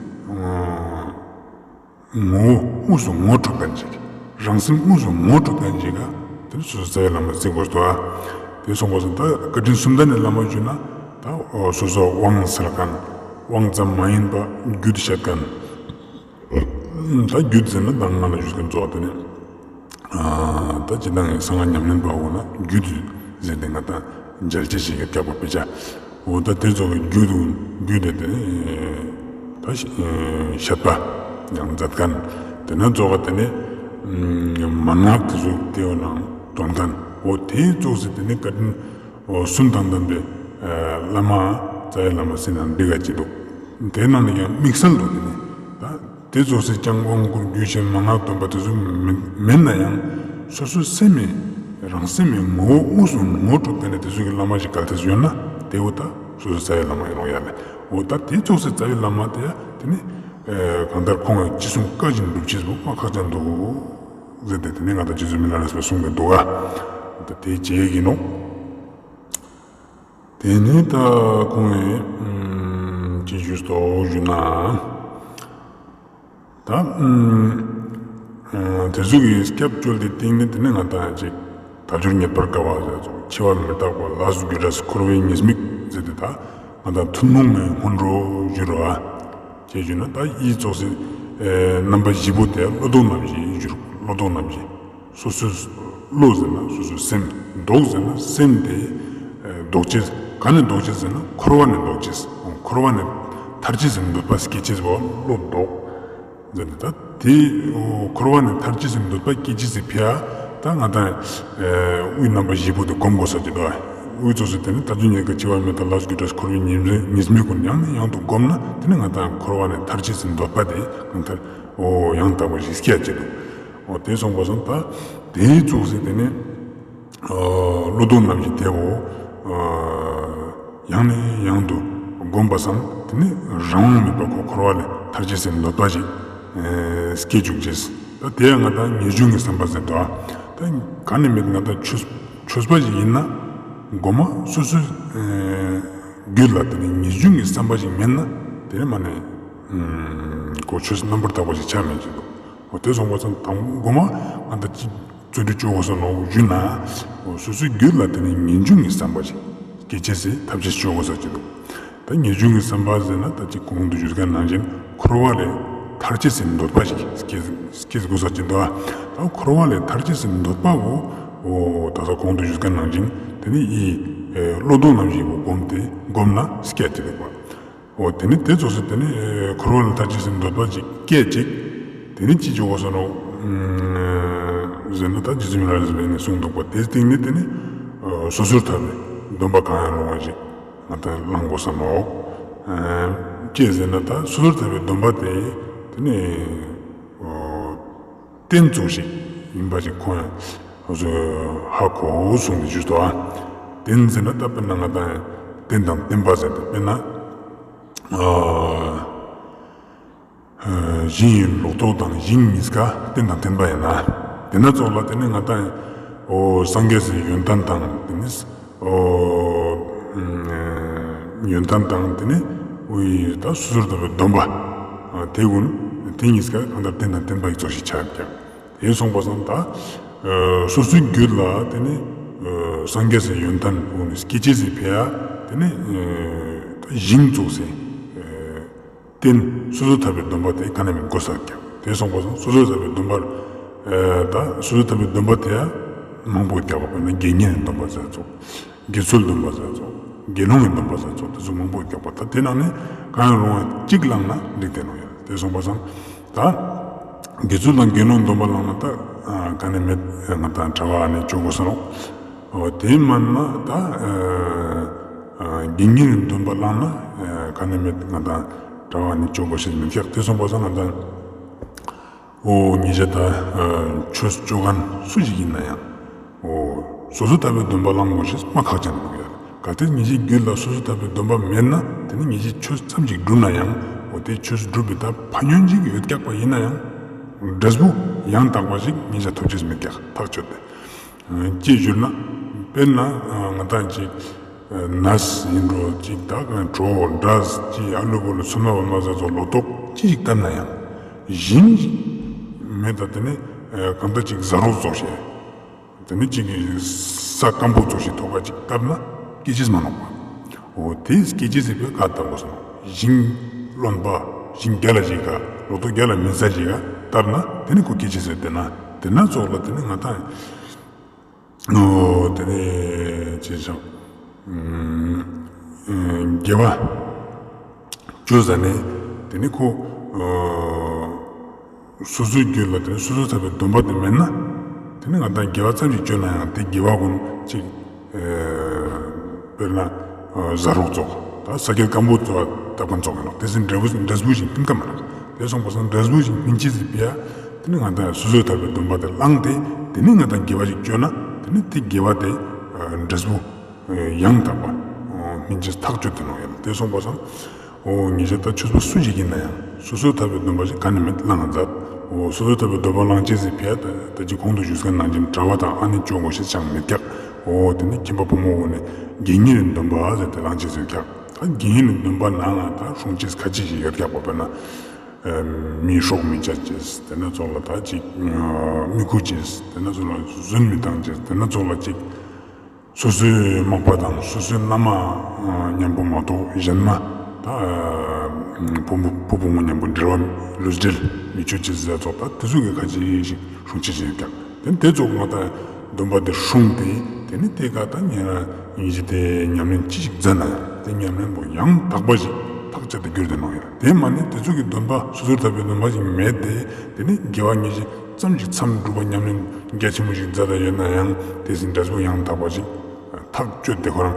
ངོ་བོ་དངོས་སུ་ངོ་སྤྲོད་མཁན་ཅིག་རང་སེམས་དངོས་སུ་ངོ་སྤྲོད་མཁན་ཅིག་ག་དེ་ནི་སོ་སོའི་རྩ་བའི་བླ་མ་ཟེར་དགོས་འདུག་ཨ། དེ་གསུངས་པ་སང་ད་བཀའ་དྲིན་གསུམ་ལྡན་ནི་བླ་མ་ཞུ་ན་ད་སོ་སོ་དབང་སལ་མཁན། དབང་ཙམ་མ་ཡིན་པ་རྒྱུད་བཤད་མཁན། ད་རྒྱུད་ཟེར་ན་ད་ང་ལ་ཞུས་མཁན་ཙོགས་དེ་ནི། ད་ཅི་ནང་གསང་སྔགས་ཉམས་ལེན་པ་འོ་ན་རྒྱུད་ཟེར་ཏེ་ང་ད་མཇལ་ཆ་ཞིག་གི་སྐྱབས་པ་དཔེ་ཆ། འོ་ད་དེ་ཚོ་གི་རྒྱུད་དུ་རྒྱུད་དེ་དེ་ད་བཤད་པ་ཡང་མཛད་མཁན། དེ་ན་ཚོགས་ཀ་དེ་ནི་མན་ངག་དེ་ཚོ་དེ་འོ་ནང་དོན་མཁན། འོ་དེ་ཚོགས་སེ་དེ་ནི་བཀའ་དྲིན་འོ་གསུམ་དང་ལྡན་པའི་བླ་མ་རྩ་བའི་བླ་མ་ཟེར་ན་འགྲིག་ག་ཅི་འདུག་དེ་ནང་ནས་ཀྱང་དམིགས་བསལ་དུ་དེ་ནི་ད། དེ་ཚོགས་སེ་ཀྱང་དབང་བསྐུར་རྒྱུད་བཤད་མན་ངག་སྟོན་པ་དེ་ཚོ་མེད་ན་ཡང་སོ་སོའི་སེམས་མི་རང་སེམས་མི་ངོ་བོ་དངོས་སུ་ངོ་སྤྲོད་མཁན་ནི་དེ་ཚོ་གི་བླ་མ་ཞིག་གལ་ཏེ་ཡོད་ན་དེ་བོ་ད་སོ་སོའི་རྩ་བའི་བླ་མ་ཡིན་རུང་ཡ་ལེ། འོ་ད་དེ་ཚོགས་སེ་རྩ་བའི་བླ་མ་དེ་ཡ་དེ་ནི་གང་ལྟར་ཁོང་གི་ཅི་གསུང་བཀའ་བཞིན་སྒྲུབ་ཅེས་པོ་མ་ཁག་ཅན་འདུག་ཟེར་ཏེ་དེ་ནི་ང་ད་རྗེ་བཙུན་མི་ལ་རས་པས་གསུངས་ཏེ་འདུག་ག་ད་དེ་རྗེས་ཀྱི་ནོག་དེ་ནས་ད་ཁོང་གིས་ཅི་ཞུས་ཏོག་ཞུ་ན། ད་དེ་ཚོ་གི་སྐྱབས་བཅོལ་ཏེ་སྟེང་ནས་དེ་ནས་ང་དང་ཅིག་དལ་འབྱོར་རྙེད་པར་དཀའ་བ་ཟེར་ཙོགས་འཆི་བ་མི་རྟག་པ་ལས་སུ་འགྱུར་ར་འཁོར་བའི་ཉེས་དམིགས་ཟེར་ཏེ་ད་ང་དང་ཐུན་མོང་མའི་སྔོན་འགྲོ་ཞུ་རུ་བ་ཅེས་ཞུ་ན། ད་ཡིད་ཚོགས་སེ་རྣམ་པ་བཞི་པོ་དེ་བློ་ལྡོག་རྣམ་བཞི་ཞུ་རུ། བློ་ལྡོག་རྣམ་བཞི། སོ་སོའི་བློ་ཟེར་ན་སོ་སོའི་སེམས། ལྡོག་ཟེར་ན་སེམས་དེ་ལྡོག་ཅེས། ག་ནས་ལྡོག་ཅེས་ཟེར་ན་འཁོར་བ་ནས་ལྡོག་ཅེས། འཁོར་བ་ནས་ཐར་ཅེས་སི་འདོད་པ་སྐྱེ་ཅེས་པོ་བློ་ལྡོག་ཟེར་ན། ད་དེ་འཁོར་བ་ནས་ཐར་ཅེས་སི་འདོད་པ་སྐྱེ་ཅེས་སི་ཕི་ཡ་ད་ང་དང་དབུས་རྣམ་པ་བཞི་པོ་དེ་སྒོམ་དགོས་ས་ཅིག་འདུག་ཨ། དབུས་ཚོགས་སེ་དེ་ནི་དལ་འབྱོར་རྙེད་དཀའ་འཆི་བ་མི་རྟག་ལས་སུ་འགྱུར་ར་འཁོར་བའི་ཉེས་དམིགས་ཉེས་དམིགས་ཀུན་ཡང་ནས་ཡང་དུ་བསྒོམས་ན་དེ་ནི་ང་དང་འཁོར་བ་ནས་ཐར་ཅེས་སི་འདོད་པ་དེ་གང་ལྟར་འོ་ཡང་དག་པ་ཞིག་སྐྱེ་ཅེས་འདུག་འོ་དེ་སོང་པ་སང་ད་དེའི་ཚོགས་སེ་དེ་ནི་བློ་ལྡོག་རྣམ་བཞི་དེ་འོ་ཡང་ནས་ཡང་དུ་བསྒོམས་པ་སང་དེ་ནི་རང་དབང་མེད་པ་ཁོ་འཁོར་བ་ལས་ཐར་ཅེས་སི་འདོད་པ་ཞིག་སྐྱེ་བཅུག་ཅེས། ད་དེ་ཡང་ང་དང་ངེས་འབྱུང་གི་བསམ་པ་ཟེར་འདུག་ཨ། ད་ག་ནས་མེད་ང་དང་ཆོས་ཆོས་པ་ཞིག་ཡིན་ན་མགོ་མ་སོ་སོའི་རྒྱུད་ལ་དེ་ནི་ངེས་འབྱུང་གི་བསམ་པ་ཞིག་མེད་ན་དེ་ནི་མ་ནས་ཁོ་ཆོས་རྣམ་པར་དག་པ་ཞིག་ཆགས་མེད་ཅེས་འདུག་འོ་དེ་སོང་པ་སང་དང་མགོ་མ་ང་དང་ཅི་བརྩོན་འགྲུས་བཅོ་དགོས་ས་ནོག་ཞུ་ན། འོ་སོ་སོའི་རྒྱུད་ལ་དེ་ནི་ངེས་འབྱུང་གི་བསམ་པ་ཞིག་སྐྱེ་ཅེས་སི་ཐབས་ཤེས་བཅོ་དགོས་ས་ཅིག་འདུག་ད་ངེས་འབྱུང་གི་བསམ་པ་ཟེར་ན་ད་ཅི་གོང་དུ་ཞུས་མཁན་ནང་བཞིན་འཁོར་བ་ལས་ཐར་ཅེས་སི་འདོད་པ་ཞིག་སྐྱེ་སྐྱེ་དགོས་ས་ཅིག་འདུག་ད་འཁོར་བ་ལས་ཐར་ཅེས་སི་འདོད་པ་བོ་འོ་ད་ལྟ་གོང་དུ་ཞུས་མཁན་ནང་བཞིན་དེ་ནི་ཡིད་བློ་ལྡོག་རྣམ་བཞི་བོ་བསྒོམས་ཏེ་བསྒོམས་ན་སྐྱེ་ཅེས་འདུག་པ། འོ་དེ་ནི་དེ་ཚོགས་སེ་དེ་ནི་འཁོར་བ་ལས་ཐར་ཅེས་སི་འདོད་པ་ཅིག་སྐྱེ་ཅིག་དེ་ནི་ཅི་བཅོ་དགོས་ས་ནོག་ཟེར་ན། ད་རྗེ་བཙུན་མི་ལ་རས་པས་ནི་གསུངས་འདུག་པ། དེ་སྟེང་ནས་དེ་ནི་སོ་སོར་ཐར་པའི་སྡོམ་པ་གང་ཡང་རུང་བ་ཞིག་ང་དང་བླང་དགོས་ས་ནོག་ཅི་ཟེར་ན་ད་སོ་སོར་ཐར་པའི་སྡོམ་པ་དེ་དེ་ནི་རྟེན་ཙོགས་ཤིག་ཡིན་པ་ཞིག་ཁོང་ཡང་ཧ་གོ་གསུངས་ཏེ་ཞུས་ཏོག་ཨ། རྟེན་ཟེར་ན་ད་དཔེར་ན་ང་དང་རྟེན་དང་བརྟེན་པ་ཟེར་ཏེ་དཔེར་ན། ཨ་ཞིང་ལོག་རྟོག་དང་ཞིང་གཉིས་ཀ་རྟེན་དང་བརྟེན་པ་ཡིན་ན། དེ་ན་ཙོགས་ལ་དེ་ནི་ང་དང་འོ་སངས་རྒྱས་སི་ཡོན་ཏན་དང་དེ་ནི་འོ་ཡོན་ཏན་དང་དེ་ནི་འོ་ད་སོ་སོར་ཐར་པའི་སྡོམ་པ་དེ་ཀུན་དེ་གཉིས་ཀ་གང་ལྟར་རྟེན་དང་བརྟེན་པ་ཡི་ཙོགས་ཤིག་ཆགས་ཀྱང་། དེ་སོང་པ་སང་ད་སོ་སོའི་རྒྱུད་ལ་དེ་ནི་སངས་རྒྱས་སི་ཡོན་ཏན་འོ་ནི་སྐྱེ་ཅེས་སི་ཕི་ཡ་དེ་ནི་ཞིང་ཙོགས་སི་རྟེན་སོ་སོར་ཐར་པའི་སྡོམ་པ་དེ་ག་ནས་མིན་དགོས་ས་ཀྱང་། དེ་སོང་པ་སང་སོ་སོར་ཐར་པའི་སྡོམ་པ་ད་སོ་སོར་ཐར་པའི་སྡོམ་པ་དེ་ཡང་མང་པོ་རྒྱག་པ་དཔེར་ན་དགེ་བསྙེན་སྡོམ་པ་ཟེར་ཙོགས། དགེ་ཚུལ་སྡོམ་པ་ཟེར་ཙོགས། དགེ་སློང་གི་སྡོམ་པ་ཟེར་ཙོགས། དེ་ཙོགས་མང་པོ་ཡོད་ཀྱག་པ། ད་དེ་ནང་ནས་གང་ཡང་རུང་བ་གཅིག་བླངས་ན་འགྲིག་དེ་ནོག་ཡ། དེ་སོང་པ་སང་ད་དགེ་ཚུལ་དང་དགེ་སློང་སྡོམ་པ་བླངས་ན་ད་ག་ནས་མེད་ང་དང་གྲྭ་པ་ནས་ཅོ་དགོས་ས་ནོག། འོ་དེ་མན་ན་ད་དགེ་བསྙེན་སྡོམ་པ་བླངས་ན་ག་ནས་མེད་ང་དང་གྲྭ་པ་ནས་ཅོ་དགོས་ཤེས་མེད་ཀྱག། དེ་སོང་པ་སང་ང་དང་འོ་ཉེ་ཞ་ད་ཆོས་ཅོ་མཁན་སུ་ཞིག་ཡིན་ན་ཡང་འོ་སོ་སོ་ཐར་པའི་སྡོམ་པ་བླང་དགོས་ཤེས་མ་ཁག་ཅན་ནོག་ཡ། གལ་ཏེ་ཉེ་ཞའི་རྒྱུད་ལ་སོ་སོ་ཐར་པའི་སྡོམ་པ་མེད་ན་དེ་ནི་ཉེ་ཞའི་ཆོས་ཙམ་ཞིག་བསྒྲུབས་ན་ཡང་འོ་དེ་ཆོས་བསྒྲུབས་པའི་ད་ཕན་ཡོན་ཅིག་ཡོད་ཀྱག་པ་ཡིན་ན་ཡང་འབྲས་བུ་ཡང་དག་པ་ཞིག་ཉེ་ཞ་ཐོབ་ཅེས་མེད་ཀྱག་ཐག་ཆོད་དེ། ཅེས་ཞུས་ན་དཔེར་ན་ང་དང་ཅིག་ནས་ཡིན་འགྲོ་ཅིག་ད་གྲོ་འབྲས་ཅིག་ཨ་ལུ་བུ་ལུ་ཚོད་མ་བ་མ་ཟ་ཚོ་ལོ་ཏོག་ཅི་ཞིག་བཏབ་ན་ཡང་ཞིང་མེད་ད་དེ་ནི་གང་ལྟར་ཅིག་ཟ་རོགས་ཙོགས་ཤིག་དེ་ནི་ཅིག་ས་སྐམ་པོ་ཙོགས་ཤིག་ཐོག་ཁ་ཅིག་བཏབ་ན་སྐྱེ་ཅེས་མ་ནོག་པ། འོ་དེ་སྐྱེ་ཅེས་ཟེར་བའི་ཀ་བཏབ་དགོས་སོང་། ཞིང་རློན་པ་ཞིང་རྒྱ་ལ་ཞིག་ག་ལོ་ཏོག་རྒྱ་ལ་མི་ཟ་ཞིག་ག་བཏབ་ན་དེ་ནི་ཁོ་སྐྱེ་ཅེས་ཟེར་དེ་ན་དེ་ན་ཙོགས་ལ་དེ་ནི་ང་དང་ཨོ་དེ་ནས་ཅི་ཞིག་དགེ་བ་ཅོ་ཟ་ནས་དེ་ནི་ཁོ་སོ་སོའི་རྒྱུད་ལ་དེ་ནི་སོ་སོ་ཐར་པའི་སྡོམ་པ་དེ་མེད་ན་དེ་ནི་ང་དང་དགེ་བ་ཙམ་ཞིག་ཅོ་ན་ཡང་དེ་དགེ་བ་ཀུན་ཅིག་དཔེར་ན་ཟ་རོགས་ཙོགས་ད་ས་སྐྱ་སྐམ་པོ་ཙོགས་བཏབ་མཁན་ཙོགས་ཡིན་ནོག། དེ་ཟིན་འབྲས་བུ་འབྲས་བུ་ཞིག་སྨིན་ཀ་མ་ནོག། དེ་སོང་པ་སང་འབྲས་བུ་ཞིག་སྨིན་ཅེས་ཟེར་བ་དེ་ནི་ང་དང་སོ་སོའི་ཐར་པའི་སྡོམ་པ་དེ་བླངས་ཏེ་དེ་ནི་ང་དང་དགེ་བ་ཞིག་ཅོ་ན་དེ་ནི་དེ་དགེ་བ་དེ་འབྲས་བུ་ཡང་དག་པ་སྨིན་ཅེས་ཐག་ཆོད་དེ་ནོག་ཡ། དེ་སོང་པ་སང་འོ་ཉེ་ཞ་ད་ཆོས་པ་སུ་ཞིག་ཡིན་ན་ཡང་སོ་སོའི་ཐར་པའི་སྡོམ་པ་ཞིག་ག་ནས་མེད་བླང་མཛད། འོ་སོ་སོའི་ཐར་པའི་སྡོམ་པ་བླང་ཅེས་ཟེར་བ་ད་ད་ཅི་གོང་དུ་ཞུས་མཁན་ནང་བཞིན་གྲྭ་པ་དང་ཨ་ནེ་ཅོ་དགོས་ཤེས་ཅང་མེད་ཀྱག། འོ་དེ་ནི་ཁྱིམ་པ་བུ་མོ་འོ་ནི་དགེ་བསྙེན་སྡོམ་པ་ཟེར་ཏེ་བླང་ཅེས་ཟེར་ཀྱག། ད་དགེ་བསྙེན་སྡོམ་པ་ནང་ང་ད་སྲུང་ཅེས་ཁ་ཅིག་ཞིག་ཡོད་ཀྱག་པ། དཔེར་ན་མི་སྲོག་མི་བཅད་ཅེས། དེ་ན་ཙོགས་ལ་ད་ཅིག་མི་རྐུ་ཅེས། དེ་ན་ཙོགས་ལ་རྫུན་མི་བཏང་ཅེས། དེ་ན་ཙོགས་ལ་ཅིག་སོ་སོའི་མག་པ་དང་སོ་སོའི་མནའ་མ་མཉམ་པོ་མ་གཏོགས་གཞན་མ་ད་བུ་བུ་བུ་མོ་མཉམ་པོ་འབྲེལ་བ་ལུས་འབྲེལ་མི་ཅོ་ཅེས་ཟེར་ཙོགས་ད་དེ་ཙོགས་ཀྱི་ཁ་ཅིག་ཞིག་སྲུང་ཅེས་ཡོད་ཀྱག། དེ་དེ་ཙོགས་ང་དང་སྡོམ་པ་དེ་སྲུང་སྟེ་དེ་ནི་དེ་ཀ་ད་ཉེ་ཞ་དེ་ཉམས་ལེན་ཅི་ཞིག་མཛད་ན་ཡང་དེ་ཉམས་ལེན་པོ་ཡང་དག་པ་ཞིག་ཐག་བཅད་དེ་གྱུར་ཏེ་ནོག་ཡ། དེ་མ་ནི་དེ་ཙོགས་ཀྱི་སྡོམ་པ་སོ་སོའི་ཐར་པའི་སྡོམ་པ་ཞིག་མེད་དེ་དེ་ནི་དགེ་བ་ཉེ་ཞ་ཙམ་ཞིག་མཚམས་སྒྲུབ་པ་ཉམས་ལེན་རྒྱ་ཆེན་པོ་ཞིག་མཛད་དེ་ཡོད་ན་ཡང་དེ་ཟིན་འབྲས་བུ་ཡང་དག་པ་ཞིག་ཐག་ཆོད་དེ་ཁོ་རང་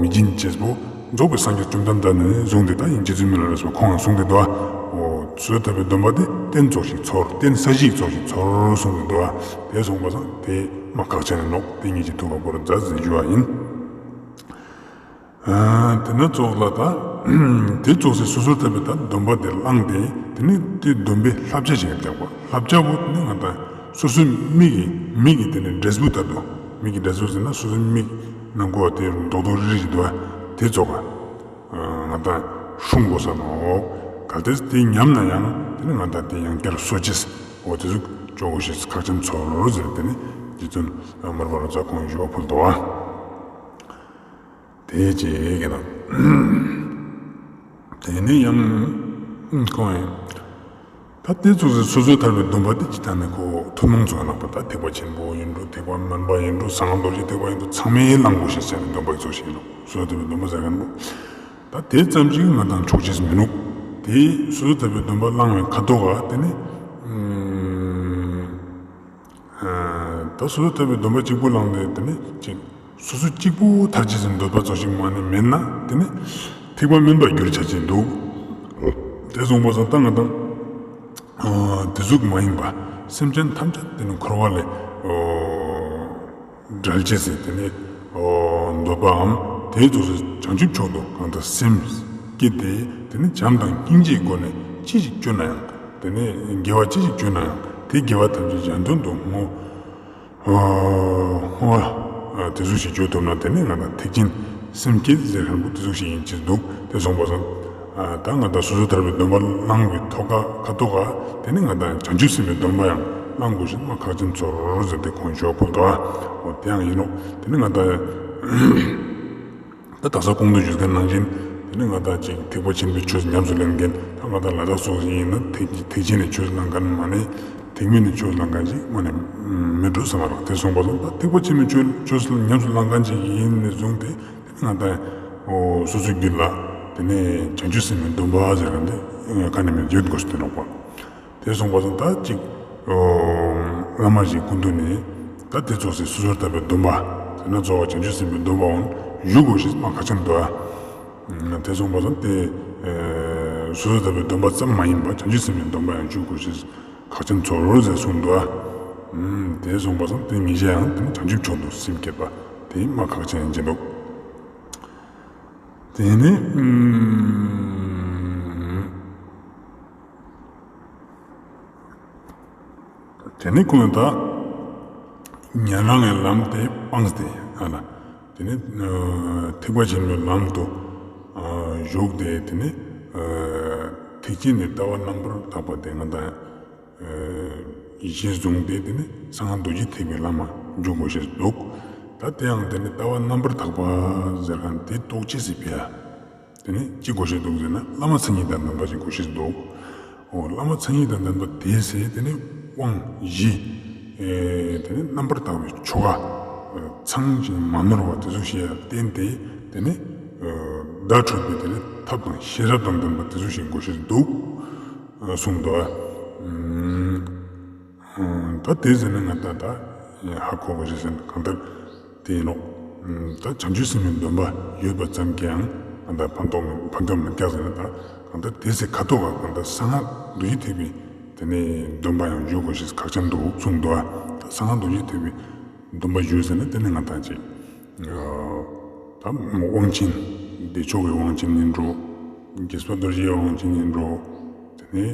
མི་འབྱིན་ཅེས་པོ་རྫོགས་པའི་སངས་རྒྱས་བཅོམ་ལྡན་འདས་ནས་བཟུང་སྟེ་ད་ཡན་ཆད་ཚུལ་མི་ལ་རས་པ་ཁོང་ཡང་གསུངས་ཏེ་འདུག་པ། འོ་སོ་སོའི་ཐར་པའི་སྡོམ་པ་དེ་རྟེན་ཙོགས་ཤིག་ཚོར། རྟེན་ས་གཞི་ཙོགས་ཤིག་ཚོར་གསུངས་ཏེ་འདུག་པ། དེ་སོང་པ་སང་དེ་མ་ཁག་ཅན་ནོག། དེ་ཉེ་ཞའི་ཐུགས་ཁ་བོར་མཛད་ཟེར་ཞུ་བ་ཡིན། དེ་ན་ཙོགས་ལ་ད་དེ་ཙོགས་སི་སོ་སོའི་ཐར་པའི་ད་སྡོམ་པ་དེ་བླངས་ཏེ་དེ་ནི་དེ་སྡོམ་པའི་བསླབ་བྱ་ཞིག་རྒྱག་པ། བསླབ་བྱ་བོ་དེ་ནི་ང་དང་སོ་སོའི་མིག་གི་མིག་གི་དེ་ནི་འབྲས་བུ་ལྟར་དུ། མིག་གི་འབྲས་བུ་ཟེར་ན་སོ་སོའི་མིག་ནང་ཁོ་དེ་རྡོག་རྡོག་རིལ་རིལ་ཞིག་འདུག་པ། དེ་ཙོགས་པ་ང་དང་སྲུང་དགོས་ས་ནོག། གལ་ཏེ་དེ་ཉམས་ན་ཡང་དེ་ནི་ང་དང་དེ་ཡང་བསྐྱར་གསོ་ཅེས་འོ་དེ་ཟུག་ཅོ་དགོས་ཤེས་ཁག་ཅན་ཚོར་ཟེར་དེ་ནི་རྗེ་བཙུན་མར་པ་རོ་ཙ་ཁོང་ཞུ་བ་ཕུལ་འདུག་པ། དེ་ཅིག་གི་ནང་དེ་ནི་ཡང་ཁོང་ཡིན། ད་དེ་ཙོགས་སི་སོ་སོའི་ཐར་པའི་སྡོམ་པ་དེ་ཅི་ལྟར་ནས་ཁོ་ཐུན་མོང་ཚོགས་ནག་པ་ད་ཐེག་པ་ཆེན་པོ་ཡིན་འགྲོ། ཐེག་པ་དམན་པ་ཡིན་འགྲོ། གསང་སྔགས་རྡོ་རྗེ་ཐེག་པ་ཡིན་འགྲོ། ཚང་མའི་བླང་དགོས་ཤེས་ཟེར་ནས་སྡོམ་པ་ཡི་ཚོགས་ཤིག་ཡིན་ནོག། སོ་སོའི་ཐར་པའི་སྡོམ་པ་ཟེར་མཁན་པོ་ད་དེ་ཙམ་ཞིག་ང་དང་ཆོག་ཅེས་མི་ནུག། དེ་སོ་སོའི་ཐར་པའི་སྡོམ་པ་བླང་བའི་ཁ་ཐོག་ག་དེ་ནི་ཨ་ད་སོ་སོའི་ཐར་པའི་སྡོམ་པ་གཅིག་པོ་བླངས་ཏེ་དེ་ནི་ཅིག་སོ་སོ་གཅིག་པུ་ཐར་ཅེས་སི་འདོད་པ་ཙོགས་ཤིག་མ་ནི་མེད་ན་དེ་ནི་ཐེག་པ་དམན་པར་འགྱུར་ཆ་ཅེས་འདུག། དེ་སོང་པ་སང་ད་ང་དང་དེ་ཟུག་མ་ཡིན་པ་སེམས་ཅན་ཐམས་ཅད་དེ་ནི་འཁོར་བ་ལས་བསྒྲལ་ཅེས་སི་དེ་ནི་འདོད་པའམ་དེ་ཙོགས་སི་བྱང་ཆུབ་མཆོག་ཏུ་གང་དག་སེམས་བསྐྱེད་དེ་དེ་ནི་བྱམས་དང་སྙིང་རྗེའི་སྒོ་ནས་ཅི་ཞིག་སྤྱོད་ན་ཡང་དེ་ནི་དགེ་བ་ཅི་ཞིག་སྤྱོད་ན་ཡང་དེ་དགེ་བ་ཐམས་ཅད་གཞན་དོན་དུ་བསྔོ། བསྔོ་བ་དེ་ཟུག་ཞིག་སྤྱོད་ཐུབ་ན་དེ་ནི་ང་དང་ཐེག་ཆེན་སེམས་བསྐྱེད་ཟེར་མཁན་པོ་དེ་ཟུག་ཞིག་ཡིན་ཅེས་འདུག། དེ་སོང་པ་སང་ད་ང་དང་སོ་སོའི་ཐར་པའི་སྡོམ་པ་བླང་བའི་ཐོག་ཁ་ཁ་ཐོག་ག་དེ་ནི་ང་དང་བྱང་ཆུབ་སེམས་དཔའི་སྡོམ་པ་ཡང་བླང་དགོས་ཤེས་མ་ཁག་ཅན་ཚོར་ཟེར་ཏེ་ཁོང་ཞུ་བ་ཕུལ་འདུག། འོ་དེ་ཡང་ཡིན་ནོག། དེ་ནི་ང་དང་ད་དག་ས་གོང་དུ་ཞུས་མཁན་ནང་བཞིན་དེ་ནི་ང་དང་ཅིག་ཐེག་པ་ཆེན་པོའི་ཆོས་ཉམས་སུ་ལེན་མཁན་ད་ང་དང་ལ་དྭགས་སོགས་ཡིན་ན་ཐེག་ཐེག་ཆེན་ནི་ཆོས་བླང་མཁན་མ་ནི་ ཐེག་དམན་ནི་ཆོས་ལ་ལྡན་ཁན་ཅིག་མ་ནེ་མི་འགྲོ་སམ་རག། ཏེ་སོང་པ་སང་ད་ཐེག་པ་ཆེན་པོའི་ཆོས་ཆོས་ལ་ཉམས་སུ་ལེན་ཁན་ཅིག་ཨིན་ནེ་བཟུང་སྟེ་ཏེ་ནེ་ང་དང་འོ་སོ་སོའི་རྒྱུད་ལ་ཏེ་ནེ་བྱང་ཆུབ་སེམས་དཔའི་སྡོམ་པ་ཟེར་ཁན་ཏེ་ཀ་ནེ་མེད་ཡོད་དགོས་ཤེས་ཏེ་ནོག་པ། ཏེ་སོང་པ་སང་ད་ཅིག་འོ་བླ་མ་ཞིག་སྐུ་མདུན་ནེ་ད་ཏེ་ཙོགས་སི་སོ་སོར་ཐར་པའི་སྡོམ་པ་ཏེ་ནེ་གཙོ་བོ་བྱང་ཆུབ་སེམས་དཔའི་སྡོམ་པའང་ཞུ་དགོས་ཤེས་མ་ཁག་ཅན་དུག། ཨ་ཏེ་སོང་པ་སང་ཏེ་སོ་སོར་ཐར་པའི་སྡོམ་པ་ཙམ་མ་ཡིན་པ་བྱང་ཆུབ་སེམས་དཔའི་སྡོམ་པ་ཡང་ཞུ་དགོས་ཤེས་ཁག་ཅན་ཚོར་ཟེར་གསུངས་དུག། ཨ་ཏེ་སོང་པ་སང་ཏེ་ཉེ་ཞའང་ཏེ་ནེ་བྱང་ཆུབ་མཆོག་ཏུ་སེམས་བསྐྱེད་པ་ཏེ་མ་ཁག་ཅན་ཨིན་ཅེས་དུག། ཏེ་ནེ་ཨུམ། ཏེ་ནེ་ཁོང་ད་ཉན་རང་གི་ལམ་ཏེ་སྤངས་ཏེ་ཨ་ན་ཏེ་ནེ་ཐེག་པ་ཆེན་པོའི་ལམ་དུ་ཨ་ཞུགས་ཏེ་ཏེ་ནེ་ཨ་ཐེག་ཆེན་ནི་ལྟ་བ་རྣམ་པར་དག་པ་ཏེ་ང་དང་ཨ་གཞི་བཟུང་སྟེ་ཏེ་ནེ་གསང་སྔགས་རྡོ་རྗེ་ཐེག་པའི་ལམ་མ་འཇུག་དགོས་ཤེས་དུག། ད་ཏེ་ཡང་ཏེ་ནེ་ལྟ་བ་རྣམ་པར་དག་པ་ཟེར་ཁན་ཏེ་རྟོགས་ཅེས་སི་ཕི་ཡ། ཏེ་ནེ་ཅི་དགོས་ཤེས་དུག་ཟེར་ན་བླ་མ་མཚན་ཉིད་དང་ལྡན་པ་ཞིག་དགོས་ཤེས་དུག། འོ་བླ་མ་མཚན་ཉིད་དང་ལྡན་པ་ཏེ་སེ་ཏེ་ནེ་དབང་བཞི་ཨེ་ཏེ་ནེ་རྣམ་པར་དག་པའི་ཆོ་ག་ཚང་ཞིང་མ་ནོར་བ་ཏེ་ཙོགས་ཤིག་ཡ་བརྟེན་ཏེ་ཏེ་ནེ་ཨ་བརྡ་འཕྲོད་པའི་ཏེ་ནེ་ཐབས་དང་ཤེས་རབ་དང་ལྡན་པ་ཏེ་ཙོགས་ཤིག་དགོས་ཤེས་དུག་གསུངས་དུག། ཨ་ད་ཏེ་ཟེར་ན་ང་དང་ད་ཧ་གོ་བ་ཞིག་ཟེར་ན་གང་ལྟར་ཏེ་ཨིན་ནོག། ད་བྱང་ཆུབ་སེམས་དཔའི་སྡོམ་པ་ཡོད་པ་ཙམ་གྱིས་ཡང་ང་དང་ཕན་ཐོགས་མེད་ཕན་ཐོགས་མེད་ཀྱག་ཟེར་ན་ད་གང་ལྟར་ཏེ་སེ་ཁ་ཐོག་ག་གང་ལྟར་གསང་སྔགས་རྡོ་རྗེ་ཐེག་པའི་ཏེ་ནེ་སྡོམ་པ་ཡང་ཞུ་དགོས་ཤེས་ཁག་ཅན་དུག་གསུངས་དུག། ད་གསང་སྔགས་རྡོ་རྗེ་ཐེག་པའི་སྡོམ་པ་ཞུ་ཟེར་ན་ཏེ་ནེ་ང་དང་ཅིག་ད་དབང་ཆེན་བདེ་མཆོག་གི་དབང་ཆེན་ཨིན་འགྲོ། དགྱེས་པ་རྡོ་རྗེའི་དབང་ཆེན་ཨིན་འགྲོ། ཏེ་ནེ་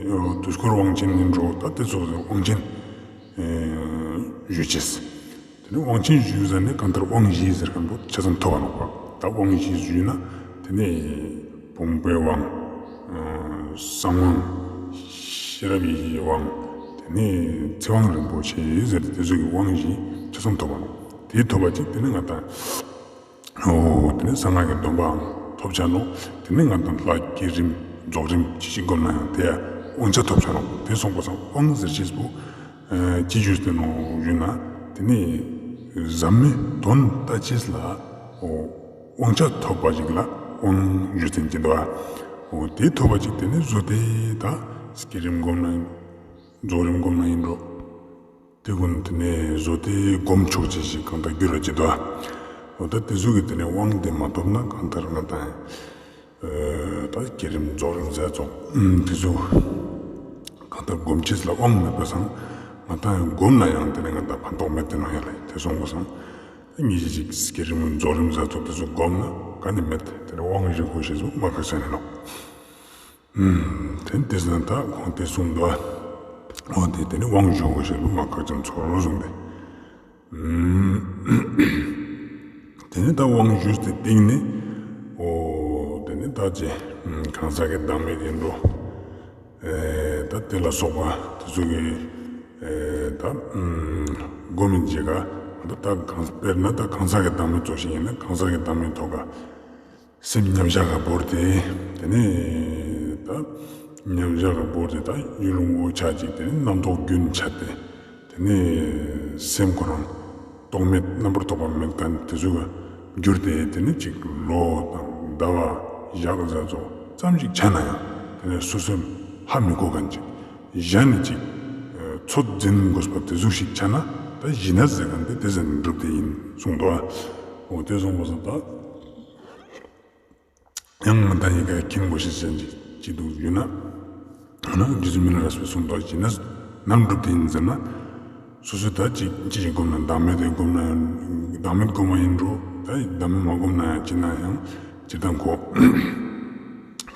དུས་འཁོར་དབང་ཆེན་ཨིན་འགྲོ། ད་ཏེ་ཙོགས་སི་དབང་ཆེན་ཨེ་ཞུ་ཅེས། ཏེ་ནེ་དབང་ཆེན་ཞུ་ཟ་ནེ་གང་ལྟར་དབང་བཞི་ཟེར་ཁན་པོ་ཆ་ཚང་ཐོབ་པ་ནོག་པ། ད་དབང་བཞི་ཞུས་ན་ཏེ་ནེ་བུམ་པའི་དབང་། ཨ་གསང་དབང་། ཤེས་རབ་ཡེ་ཤེས་དབང་། ཏེ་ནེ་ཚེ་དབང་རིན་པོ་ཆེ་ཟེར་ཏེ་ཏེ་ཙོགས་སི་དབང་བཞི་ཆ་ཚང་ཐོབ་པ་ནོག། ཏེ་ཐོབ་པ་ཅིག་ཏེ་ནེ་ང་དང་འོ་ཏེ་ནེ་གསང་སྔགས་ཀྱི་སྡོམ་པའང་ཐོབ་ཆ་ནོག། ཏེ་ནེ་ང་དང་ལྷ་བསྐྱེད་རིམ་རྫོགས་རིམ་ཅི་ཞིག་སྒོམ་ན་ཡང་ཏེ་ཡ་དབང་ཆ་ཐོབ་ཆ་ནོག། ཏེ་སོང་པ་སང་དབང་ཟེར་ཅེས་པོ་ཨ་ཅི་ཞུས་ཏེ་ནོག་ཞུ་ན་ཏེ་ནེ་ཟབ་མོའི་དོན་ལྟ་ཅེས་ལ་འོ་དབང་ཆ་ཐོབ་པ་ཞིག་ལ་དབང་ཞུ་ཅེས་ཨིན་དུག། འོ་ཏེ་ཐོབ་པ་ཅིག་ཏེ་ནེ་བཟོ་སྟེ་ད་བསྐྱེད་རིམ་སྒོམ་ན་རྫོགས་རིམ་སྒོམ་ན་ཨིན་འགྲོ། ཏེ་གུན་ཏེ་ནེ་བཟོ་སྟེ་སྒོམ་ཆོག་ཅེས་ཤིག་གང་ལྟར་འགྱུར་ར་ཅི་དུག། འོ་ད་ཏེ་ཟུག་གི་ཏེ་ནེ་དབང་དེ་མ་ཐོབ་ན་གང་ལྟར་ང་དང་ཨ་ད་བསྐྱེད་རིམ་རྫོགས་རིམ་ཟེར་ཙོགས་ཏེ་ཟུག་གང་ལྟར་སྒོམ་ཅེས་ལ་དབང་མེད་པ་སང་ང་དང་སྒོམ་ན་ཡང་ཏེ་ནེ་ང་དང་ཕན་ཐོགས་མེད་དེ་ནོག་ཡ་ལེ། ཏེ་སོང་པ་སང་ད་ཉེ་ཞའི་ཅིག་བསྐྱེད་རིམ་རྫོགས་རིམ་ཟེར་ཙོགས་ཏེ་ཟུག་སྒོམ་ན་ག་ནེ་མེད་ཏེ་ནེ་དབང་ཞིག་དགོས་ཤེས་ཟུག་མ་ཁག་ཅན་ཨིན་ནོག། ཨུམ། ཏེ་ཏེ་ཟེར་ན་ད་ཁོང་ཏེ་གསུངས་དུག། འོ་ཏེ་ཏེ་ནེ་དབང་ཞུ་དགོས་ཤེས་ལུགས་མ་ཁག་ཅན་ཚོར་གསུངས་ཏེ། ཨུམ། ཏེ་ནེ་ད་དབང་ཞུས་ཏེ་སྟིང་ནེ་འོ་ཏེ་ནེ་ད་ཅི་གང་ཟག་གི་བདག་མེད་ཨིན་འགྲོ། ཨེ་ད་ཏེ་ལ་སོགས་པ་ཏེ་ཚོ་གི་ཨེ་ད་ཨུམ་སྒོམ་མི་ཅིག་ག་ད་ད་གང་དཔེར་ན་ད་གང་ཟག་གི་བདག་མེད་ཙོགས་ཤིག་ཨིན་ན་གང་ཟག་གི་བདག་མེད་ཐོག་ག་སེམས་མཉམ་བཞག་ག་བོར་ཏེ་ཏེ་ནེ་ད་མཉམ་བཞག་ག་བོར་ཏེ་ད་ཡུལ་ངོ་བོ་ཆ་ཅིག་ཏེ་ནེ་རྣམ་རྟོག་རྒྱུན་ཆད་དེ་ཏེ་ནེ་སེམས་ཁོ་རང་རྟོག་མེད་རྣམ་པར་རྟོག་པ་མེད་ཁན་ཏེ་ཟུག་ག་གྱུར་ཏེ་ཏེ་ནེ་ཅིག་ལོ་དང་ཟླ་བ་ཞག་ཟེར་ཙོགས་ཙམ་ཞིག་ཆ་ན་ཡང་ཏེ་ནེ་སོ་སོའི་ཧ་མི་གོ་ཁན་ཅིག་གཞན་ནི་ཅིག་ཚོད་འཛིན་དགོས་པ་ཏེ་ཟུག་ཞིག་ཆ་ན་ད་ཞི་གནས་ཟེར་ཁན་ཏེ་ཏེ་ཟུག་གྲུབ་སྟེ་ཨིན་གསུངས་དུག། འོ་ཏེ་གསུངས་པ་སང་ད། ཡང་ང་དང་ཡི་གེ་མཁྱེན་དགོས་ཤེས་ཅན་ཅིག་ཅི་དུག་ཞུ་ན། ཨ་ན་རྗེ་བཙུན་མི་ལ་རས་པས་གསུངས་དུག། ཞི་གནས་ནམ་གྲུབ་སྟེ་ཨིན་ཟེར་ན། སོ་སོ་ད་ཅིག་ཅི་ཞིག་སྒོམ་ན་བདག་མེད་དེ་སྒོམ་ན་བདག་མེད་སྒོམ་མ་ཨིན་འགྲོ། ད་བདག་མེད་མ་སྒོམ་ན་ཡང་ཅི་ན་ཡང་སྤྱིར་བཏང་ཁོ་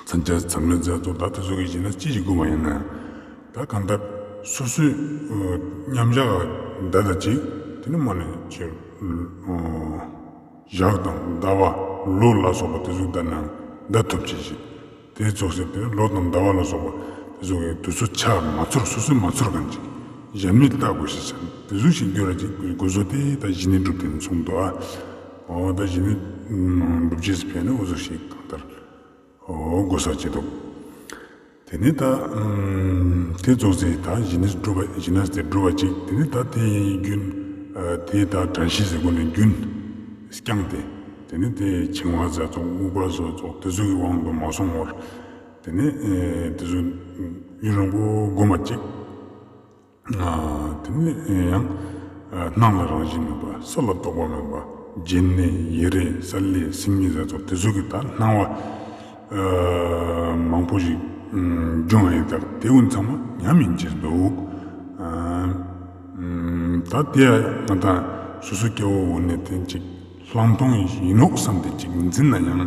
མཚན་བཅས་མཚམས་མེད་ཟེར་ཙོགས་ད་ཏེ་ཚོ་གི་ཞི་གནས་ཅི་ཞིག་སྒོམ་མ་ཨིན་ན་ཡང་ད་གང་ལྟར་སོ་སོའི་མཉམ་བཞག་ད་ད་ཅིག་ཏེ་ནེ་མ་ནེ་ཅིག་ཞག་དང་ཟླ་བ་ལོ་ལ་སོགས་པ་ཏེ་ཚོ་ད་ནང་ད་ཐོབ་ཅེས་ཤིག་ཏེ་ཙོགས་སེ་ཏེ་ལོ་དང་ཟླ་བ་ལ་སོགས་པ་ཏེ་ཚོ་གི་དུས་ཚོད་ཆ་མ་ཚོར་སོ་སོས་མ་ཚོར་ཁན་ཅིག་གཞན་མིས་ལྟ་དགོས་ཤེས་ཅན་ཏེ་ཚོ་ཞིག་གྱུར་ར་ཅིག་དགོས་བཟོ་ཏེ་ད་ཞི་གནས་གྲུབ་སྟེ་ཨིན་གསུངས་དུག། ཨ་འོ་ད་ཞི་གནས་གྲུབ་ཅེས་ཕན་ནི་འོ་ཟུག་ཞིག་གང་ལྟར་འོ་དགོས་ས་ཅི་དུག། ཏེ་ནེ་ད་ཨུམ་ དེ་ཙོགས་སི་ད་ཞི་གནས་སྒྲུབ་པ་ཞི་གནས་དེ་སྒྲུབ་པ་ཅིག་དེ་ནི་ད་དེ་རྒྱུན་དེ་ད་བཀྲ་ཤིས་ཟེར་གོ་ནི་རྒྱུན་བསྐྱངས་ཏེ་དེ་ནི་དེ་འཆིང་བ་ཟ་ཙོགས་དབུགས་པ་ཟ་ཙོགས་དེ་ཙོགས་ཀྱི་དབང་དུ་མ་སོང་བར་དེ་ནི་དེ་ཙོགས་ཡུན་རིང་པོ་བསྒོམ་པ་ཅིག་དེ་ནས་ཡང་སྣང་ལ་རང་བཞིན་མེད་པ་ས་ལ་རྟོག་པ་མེད་པ་བརྗེད་གནས་ཡེ་རེ་ས་ལེ་སིང་ངེ་ཟེར་ཙོགས་དེ་ཙོགས་ཀྱི་ད་སྣང་བ་མང་པོ་ཞིག་འབྱུང་བ་ཡིན་ད་དེ་ཀུན་ཚང་མ་ཉམས་ཡིན་ཅེས་འདུག་ད་དེ་ཡང་ང་དང་སོ་སོ་སྐྱེ་བོ་འོ་ནས་དེ་ཅིག་ལྷག་མཐོང་ཡིན་ནོག་བསམ་སྟེ་ཅིག་འཛིན་ན་ཡང་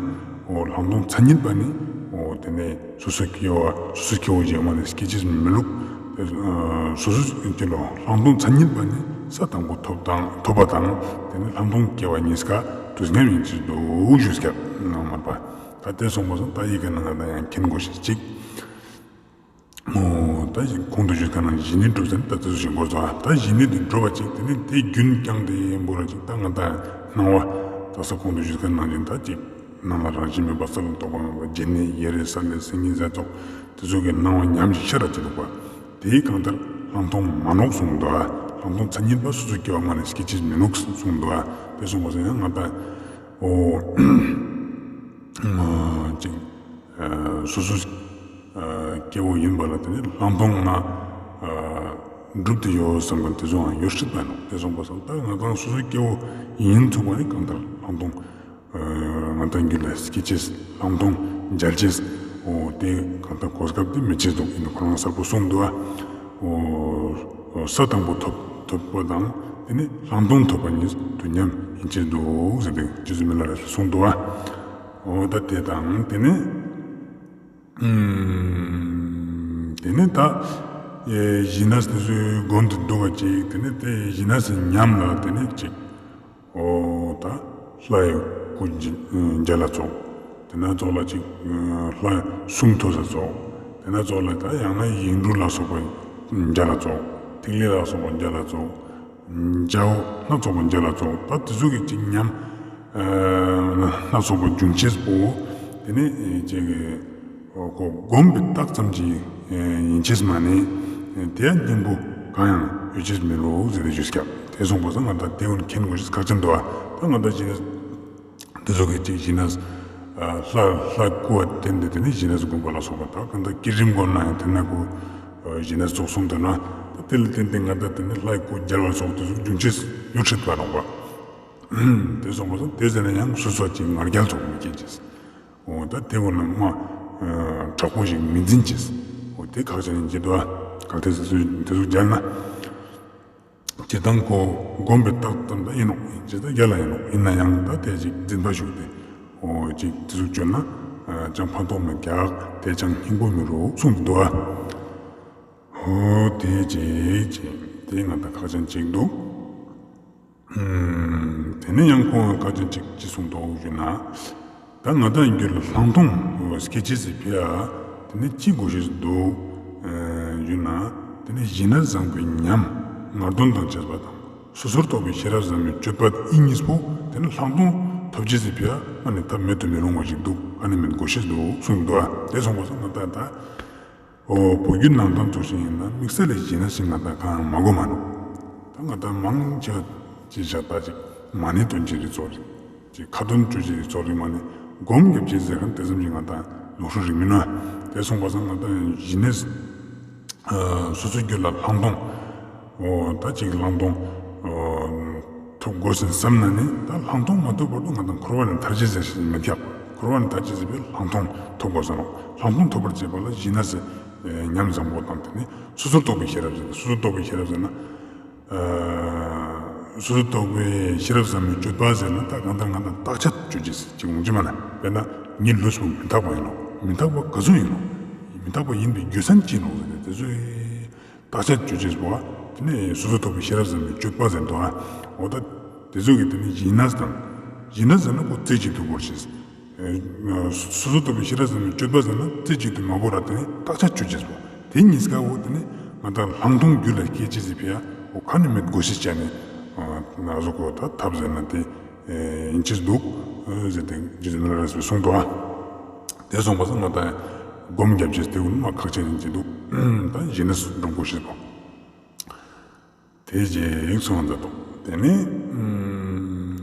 འོ་ལྷག་མཐོང་མཚན་ཉིད་པ་ནི་འོ་དེ་ནས་སོ་སོ་སྐྱེ་བོ་སོ་སོ་སྐྱེ་བོ་གཞན་མ་ནི་སྐྱེ་ཅེས་མི་ལུགས། སོ་སོ་སྐྱེ་ལོ་ལྷག་མཐོང་མཚན་ཉིད་པ་ནི་ས་དང་པོ་ཐོབ་དང་ཐོབ་པ་དང་དེ་ནི་ལྷག་མཐོང་སྐྱེ་བ་གཉིས་ཀ་དུས་མཉམ་ཡིན་ཅེས་འདུག་ཞུས་ཀྱང་མ་པ་ད་དེ་སོང་པ་སོང་ད་ཡི་གེ་ནང་ང་ད་ཡང་མཁྱེན་དགོས་ཤེས་ཅིག་འོ་ད་གོང་དུ་ཞུས་ཁན་ནང་ཞི་གནས་སྒྲུབ་ཟེར་ན་ད་དེ་ཚོ་ཞིག་འགོར་ཚོ་ཨ། ད་ཞི་གནས་དེ་སྒྲུབ་པ་ཅིག་དེ་ནི་དེ་རྒྱུན་བསྐྱངས་ཏེ་ཡིན་པོ་ར་ཅིག་ད་ང་ད་སྣང་བ་ད་ས་གོང་དུ་ཞུས་ཁན་ནང་བཞིན་ད་ཅིག་སྣང་ལ་རང་བཞིན་མེད་པ་ས་ལ་རྟོག་པ་མེད་པ་བརྗེད་གནས་ཡེ་རེ་ས་ལེ་སིང་ངེ་ཟེར་ཙོགས་དེ་ཚོ་གི་སྣང་བ་ཉམས་ཤིག་ཤར་ར་ཅིག་འདུག་པ། དེའི་གང་ལྟར་ལྷག་མཐོང་མ་ནོག་གསུངས་འདུག་ཨ། ལྷག་མཐོང་མཚན་ཉིད་པ་སོ་སོ་སྐྱེ་བ་མ་ནི་སྐྱེ་ཅེས་མི་ནུག་གསུངས་འདུག་ཨ། དེ་གསུངས་པ་སོང་ཡང་ང་ད་འོ་ཅིག་སོ་སོ་སྐྱེ་བོ་ཡིན་པ་ལ་དེ་ནི་ལྷག་མཐོང་ང་གྲུབ་སྟེ་ཡོད་བསམ་པ་དེ་ཚོའང་ཡོད་སྲིད་པ་ནོག་དེ་སོང་པ་སང་ད་ང་དང་སོ་སོ་སྐྱེ་བོ་ཡིན་ཚུགས་པ་ནི་གང་ལྟར་ལྷག་མཐོང་ང་དང་རྒྱུད་ལ་སྐྱེ་ཅེས་ལྷག་མཐོང་འཇལ་ཅེས་འོ་དེ་གང་ལྟར་གོ་སྐབས་དེ་མི་ཆེ་འདུག་ཡིན་ནོག་ཁོ་རང་གསལ་པོ་གསུངས་འདུག་ཨ། འོ་ས་དང་པོ་ཐོབ་ཐོབ་པ་དང་དེ་ནི་ལྷག་མཐོང་ཐོབ་པ་གཉིས་དུས་མཉམ་ཡིན་ཅེས་འདུག་ཟེར་ཏེ་རྗེ་བཙུན་མི་ལ་རས་པས་གསུངས་འདུག་ཨ། འོ་ད་དེ་དང་དེ་ནས་ཨུམ་དེ་ནས་ད་ཨེ་ཞི་གནས་དེ་ཚོའི་སྒོམ་དུ་འདུག་པ་ཅིག་དེ་ནས་དེ་ཞི་གནས་སི་ཉམས་ལ་དེ་ནས་ཅིག་འོ་ད་ལྷའི་སྐུ་མཇལ་ལ་ཙོགས། དེ་ན་ཙོགས་ལ་ཅིག་ལྷའི་གསུང་ཐོས་ས་ཙོགས། དེ་ན་ཙོགས་ལ་ད་ཡང་ན་ཡིག་འབྲུ་ལ་སོགས་པ་མཇལ་ལ་ཙོགས། ཐིག་ལེ་ལ་སོགས་པ་མཇལ་ལ་ཙོགས། འཇའ་འོད་སྣ་ཚོགས་པ་མཇལ་ལ་ཙོགས། ད་དེ་ཚོ་གི་ཅིག་ཉམས་སྣ་ཚོགས་པ་འབྱུང་ཅེས་པོ་དེ་ནི་ཅིག་གོ་སྒོམ་པའི་རྟགས་ཙམ་ཅིག་ཡིན་ཅེས་མ་ནི་དེ་ཡང་སྙིང་པོ་གང་ཡང་ཡོད་ཅེས་མི་རུག་ཟེར་ཏེ་ཞུས་ཀྱང་དེ་སོང་པ་སང་ང་ད་དེ་ཀུན་མཁྱེན་དགོས་ཤེས་ཁག་ཅན་འདུག་ཨ། ད་ང་ད་ཅིག་དེ་ཚོ་གི་ཅིག་ཞི་གནས་ལྷ་ལྷའི་སྐུ་བ་བསྟན་ཏེ་དེ་ནི་ཞི་གནས་སྒོམ་པ་ལ་སོགས་པ་ད་གང་ལྟར་བསྐྱེད་རིམ་སྒོམ་ན་ཡང་དེ་ན་ཁོ་ཞི་གནས་ཚོགས་གསུམ་དེ་ན་ད་དེ་ལ་བརྟེན་ཏེ་ང་ད་དེ་ནི་ལྷའི་སྐུ་མཇལ་བ་སོགས་དེ་ཚོ་འབྱུང་ཅེས་ཡོད་སྲིད་པ་རོགས་པ། དེ་སོང་པ་སང་དེ་ཟེར་ན་ཡང་སོ་སོ་ཅིག་ང་རྒྱལ་ཚོགས་མི་སྐྱེ་ཅེས། འོ་ད་དེ་བོ་ན་མ་དྲག་པོ་ཞིག་མི་འཛིན་ཅེས། འོ་དེ་ཁག་ཅན་ཡིན་ཅེས་འདུག་ཨ། གལ་ཏེ་དེ་ཚོ་དེ་ཚོ་མཇལ་ན། སྤྱིར་བཏང་ཁོ་སྒོམ་པའི་རྟགས་ཙམ་ད་ཡིན་ནོག་ཡིན་ཅེས་ད་རྒྱལ་ལ་ཡིན་ནོག་ཡིན་ན་ཡང་ད་དེ་ཅིག་འཛིན་པ་ཞུགས་ཏེ་འོ་ཅིག་དེ་ཚོ་བཅོས་ན་ཅང་ཕན་ཐོགས་མི་རྒྱག་དེ་ཅང་སྙིང་པོ་མི་རུག་གསུངས་འདུག་ཨ། འོ་དེ་ཅིག་ཅིག་དེ་ང་ད་ཁག་ཅན་ཅིག་འདུག་དེ་ནས་ཡང་ཁོང་ཁ་ཅིག་ཅིག་ཅི་གསུངས་འདུག་ཞུ་ན། ད་ང་དང་རྒྱུད་ལ་ལྷག་མཐོང་སྐྱེ་ཅེས་སི་ཕི་ཡ་དེ་ནས་ཅི་དགོས་ཤེས་འདུག་ཞུ་ན། དེ་ནས་ཞི་གནས་བཟང་པོའི་ཉམས་ངར་འདོན་དང་བཅས་པ་དང་སོ་སོར་རྟོག་པའི་ཤེས་རབ་ཟབ་མོའི་སྤྱོད་པ་ཨི་གཉིས་པོ་དེ་ནས་ལྷག་མཐོང་ཐོབ་ཅེས་སི་ཕི་ཡ་ཨ་ནི་ཐབས་མེད་དུ་མི་རུང་བ་ཞིག་འདུག་ཨ་ནི་མེད་དགོས་ཤེས་འདུག་གསུངས་འདུག་ཨ། དེ་སོང་པ་སང་ང་དང་ད། འོ་བོད་བརྒྱུད་ནང་བསྟན་ཚོགས་ཞིག་ཡིན་ན་དམིགས་བསལ་ལ་ཞི་གནས་ཞིག་ང་དང་གང་མ་གོ་མ་ནོག་ད་ང་དང་མང་ཆེ་ཅི་བྱ་ད་ཅིག་མ་ཎི་འདོན་ཅེས་རིགས་ཚོགས་རིགས་ཅིག་ཁ་ཏོན་བཅོ་ཅེས་རིགས་ཚོགས་རིགས་མ་ནི་སྒོམ་རྒྱབ་ཅེས་ཟེར་ཁན་དེ་ཙམ་ཞིག་ང་དང་ལུགས་སྲོལ་རིགས་མིན་ནོག་དེ་སོང་པ་སང་ང་དང་ཞི་གནས་སོ་སོའི་རྒྱུད་ལ་ལྷག་མཐོང་འོ་ད་ཅིག་ལྷག་མཐོང་འོ་ཐོབ་དགོས་ཟེར་བསམ་ན་ནི་ད་ལྷག་མཐོང་མ་ཐོབ་བར་དུ་ང་དང་འཁོར་བ་ནས་ཐར་ཅེས་ཟེར་ཞིག་མི་ཐེག་འཁོར་བ་ནས་ཐར་ཅེས་ཟེར་བའི་ལྷག་མཐོང་ཐོབ་དགོས་ཟེར་ནོག་ལྷག་མཐོང་ཐོབ་པར་བྱེད་པ་ལ་ཞི་གནས་ཟེར་ཉམས་བཟང་པོ་དང་དེ་ནི་སོ་སོར་རྟོག་པའི་ཤེས་རབ་ཟེར་ན་སོ་སོར་རྟོག་པའི་ཤེས་རབ་ཟེར་ན་སོ་སོར་རྟོག་པའི་ཤེས་རབ་ཟབ་མོའི་སྤྱོད་པ་ཟེར་ན་ད་གང་ལྟར་ང་དང་བརྟག་དཔྱད་བཅོ་ཅེས་ཅིག་འོང་ཅི་མ་ན་དཔེར་ན་ངའི་ལུས་པོ་མི་རྟག་པ་ཡིན་ནོག་མི་རྟག་པ་ག་ཟུག་ཡིན་ནོག་མི་རྟག་པ་ཡིན་པའི་རྒྱུ་མཚན་ཅི་ནོག་ཟེར་ཏེ་དེ་ཚོའི་བརྟག་དཔྱད་བཅོ་ཅེས་པོ་དེ་ནས་སོ་སོར་རྟོག་པའི་ཤེས་རབ་ཟབ་མོའི་སྤྱོད་པ་ཟེར་འདུག་ཨ། འོ་ད་དེ་ཚོ་གི་དེ་ནས་ཞི་གནས་དང་ཞི་གནས་ཟེར་ན་ཁོ་རྩེ་གཅིག་ཏུ་དགོས་ཤེས། སོ་སོར་རྟོག་པའི་ཤེས་རབ་ཟབ་མོའི་སྤྱོད་པ་ཟེར་ན་རྩེ་གཅིག་ཏུ་མ་དགོས་ར་དེ་ནས་བརྟག་དཔྱད་བཅོ་ཅེས་པོ་དེ་གཉིས་ཀ་འོ་དེ་ནས་ང་དང་ལྷག་མཐོང་རྒྱུད་ལ་སྐྱེ་ཅེས་སི་ཕི་ཡ་འོ་ཁ་ནས་མེད་དགོས་ཤེས་བྱས་ནས་ང་ཚོ་ཁོ་ད་ཐབས་ཟེར་ན་དེ་ཡིན་ཅེས་འདུག་ཟེར་ཏེ་རྗེ་བཙུན་མི་ལ་རས་པས་གསུངས་འདུག་ཨ། དེ་སོང་པ་སང་ང་དང་སྒོམ་རྒྱབ་ཅེས་དེ་ཀུན་མ་ཁག་ཅན་ཡིན་ཅེས་འདུག་ད་ཞི་གནས་སྒྲུབ་དགོས་ཤེས་པོ། དེ་ཅིག་གསུངས་མཛད་དོ། དེ་ནས་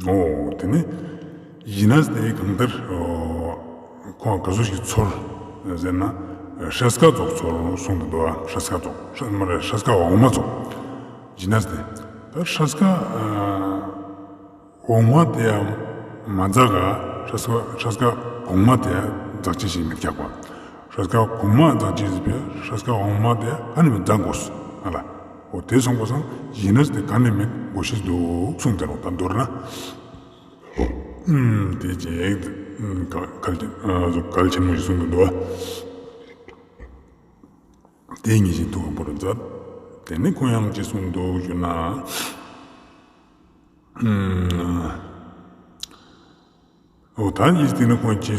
ཨོ་དེ་ནས་ཞི་གནས་དེ་གང་ལྟར་ཁོང་ག་ཟུག་ཞིག་ཚོར་ཟེར་ན། ཧྲས་ཀ་ཙོགས་ཚོར་གསུངས་ཏེ་འདུག་པ། ཧྲས་ཀ་ཙོགས་ཧྲས་མ་རེད། ཧྲས་ཀ་འོག་མ་ཙོགས། ཞི་གནས་དེ་ད་ཧྲས་ཀ་འོག་མ་དེ་ཡང་མ་འཛག་ག། ཧྲས་ཀ་ཧྲས་ཀ་གོང་མ་དེ་ཡང་འཛག་ཅེས་ཞིག་མི་རྒྱག་པ། ཧྲས་ཀ་གོང་མ་འཛག་ཅེས་ཞིག་པས་ཧྲས་ཀ་འོག་མ་དེ་ཡང་ག་ནི་མི་འཛག་དགོས་ཨ་ལ། འོ་དེ་སོང་པ་སང་ཞི་གནས་དེ་ག་ནི་མི་དགོས་ཤེས་འདུག་གསུངས་ཏེ་ནོག། ད་མདོར་ན་དེ་ཅིག་གལ་ཆེན་མོ་ཞིག་གསུངས་ཏེ་འདུག་པ། དེ་ཉིད་ཅིག་ཐུགས་ཁ་པོ་རུ་མཛད། དེ་ནས་ཁོང་ཡང་ཅི་གསུངས་འདུག་ཞུ་ན། འོ་ད་ཡིད་དེ་ནི་ཁོང་ཅི་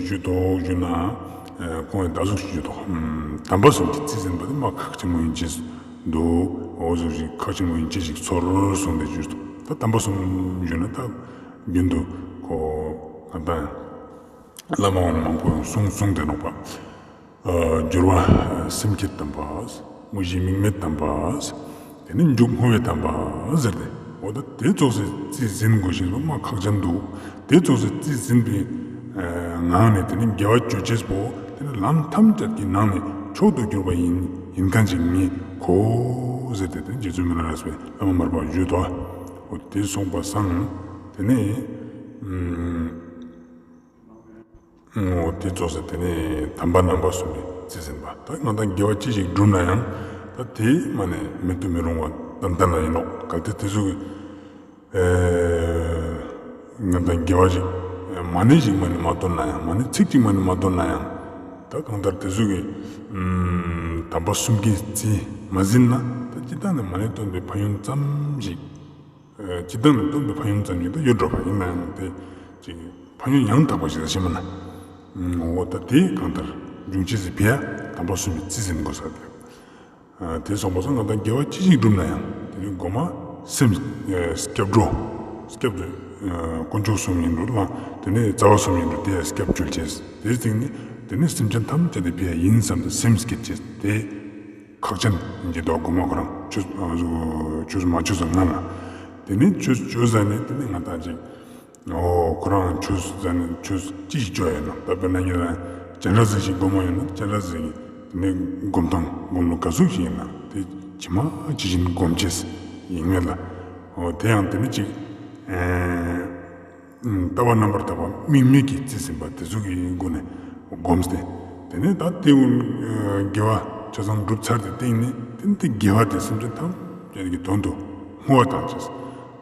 ཞུ་དོ་ཞུ་ན། ཁོང་ད་ཟུག་ཞུ་དོ། དམ་པ་གསུམ་གྱི་རྩིས་ཟིན་པ་དེ་མ་ཁག་ཆེན་མོ་ཡིན་ཅེས་འདུག། འོ་ཟུག་ཞིག་ཁག་ཆེན་མོ་ཡིན་ཅེས་ཞིག་ཚོར་གསུངས་ཏེ་ཞུ་དོ། ད་དམ་པ་གསུམ་ཞུ་ན་ད་རྒྱུན་དུ་ཁོ་ང་དང་བླ་མ་མང་པོ་གསུངས་གསུངས་ཏེ་ནོག་པ། འགྱུར་བ་སེམས་བསྐྱེད་དམ་པ། དངོས་གཞི་དམིགས་མེད་དམ་པ། དེ་ནས་མཇུག་བསྔོ་བའི་དམ་པ་ཟེར་ཏེ། འོ་ད་དེ་ཙོགས་སི་རྩིས་ཟིན་དགོས་ཤེས་པོ་མ་ཁག་ཅན་འདུག། དེ་ཙོགས་སི་རྩིས་ཟིན་པའི་ངང་ནས་དེ་ནས་དགེ་བ་ཅོ་ཅེས་པོ་དེ་ནི་ལམ་ཐམས་ཅད་ཀྱི་ནང་ནས་མཆོག་ཏུ་གྱུར་པ་ཡིན་ཡིན་མཁན་ཅིག་ངེས་གོ་ཟེར་ཏེ། དེ་རྗེ་བཙུན་མི་ལ་རས་པའི་བླ་མ་མར་པ་ཞུས་ཏོ། འོ་དེ་སོང་པ་སང་དེ་ནས། འོ་དེ་ཙོགས་སེ་དེ་ནས་དམ་པ་རྣམ་པ་གསུམ་གྱི་རྩིས་ཟིན་པ། ད་ང་དང་དགེ་བ་ཅི་ཞིག་བསྒྲུབ་ན་ཡང་ད་དེ་མ་ནས་མེད་དུ་མི་རུང་བ་ཏན་ཏན་ལ་ཡིན་ནོག། གལ་ཏེ་དེ་ཟུག་གི་ང་དང་དགེ་བ་ཞིག་མ་ཎི་ཞིག་མ་ནས་མ་བཏོན་ན་ཡང་། མ་ཎི་ཚིག་ཅིག་མ་ནས་མ་བཏོན་ན་ཡང་། ད་གང་ལྟར་དེ་ཟུག་གི་དམ་པ་གསུམ་གྱི་རྩིས་མ་ཟིན་ན་ད་སྤྱིར་བཏང་ནས་མ་ཎི་བཏོན་པའི་ཕན་ཡོན་ཙམ་ཞིག། སྤྱིར་བཏང་ནས་བཏོན་པའི་ཕན་ཡོན་ཙམ་ཞིག་ད་ཡོད་འགྲོ་བ་ཡིན་ན་ཡང་དེ་ཅིག་ཕན་ཡོན་ཡང་དག་པ་ཞིག་ད་ཤེས་མ་ན། འོ་ད་དེ་གང་ལྟར་འབྱུང་ཅེས་སི་ཕི་ཡ་དམ་པ་གསུམ་གྱི་རྩིས་ཟིན་དགོས་ས་དེ། དེ་སོང་པ་སང་ང་དང་དགེ་བ་ཅི་ཞིག་བསྒྲུབ་ན་ཡང་དེ་ནི་མགོ་མ་སེམས་སྐྱབས་འགྲོ། སྐྱབས་དཀོན་མཆོག་གསུམ་ཡིན་འགྲོ་ལ། དེ་ནི་རྩ་བ་གསུམ་ཡིན་འགྲོ་དེ་ཡ་སྐྱབས་བཅོལ་ཅེས། དེའི་སྟེང་ནས་དེ་ནི་སེམས་ཅན་ཐམས་ཅད་དེ་ཕི་ཡ་ཡིན་བསམ་སྟེ་སེམས་བསྐྱེད་ཅེས་དེ། ཁག་ཅན་གྱི་དོ་གོ་མ་ཁོ་རང་ཆོས་ཆོས་མ་ཆོས་ཟ་ང་ལ། དེ་ནས་ཆོས་ཆོས་ཟ་ནས་དེ་ནས་ང་དང་ཅིག་འོ་ཁོ་རང་ཆོས་ཟ་ནས་ཆོས་ཅི་ཞིག་ཆོས་ཡོད་ན། ད་དཔེར་ན་ཉེ་རང་སྤྱན་རས་གཟིགས་ཤིག་སྒོམ་མ་ཡོད་ན་སྤྱན་རས་གཟིགས་དེ་ནས་སྒོམ་སྟངས་སྒོམ་ལུགས་ག་ཟུག་ཞིག་ཡིན་ན་དེ་ཇི་མ་ཇི་བཞིན་སྒོམ་ཅེས་ཡིན་ངེས་ལ། འོ་དེ་ཡང་དེ་ནས་ཅིག་ལྟ་བ་རྣམ་པར་དག་པ་དམིགས་མེད་ཀྱི་རྩིས་ཟིན་པ་དེ་ཚོ་གི་སྒོ་ནས་བསྒོམས་ཏེ། དེ་ནས་ད་དེ་དགེ་བ་ཆ་ཚང་བསྒྲུབས་ཚར་ཏེ་སྟེང་ནས་དེ་ནས་དེ་དགེ་བ་དེ་སེམས་ཅན་ཐམས་ཅད་ཀྱི་དོན་དུ་བསྔོ་བ་བཏང་ཅེས།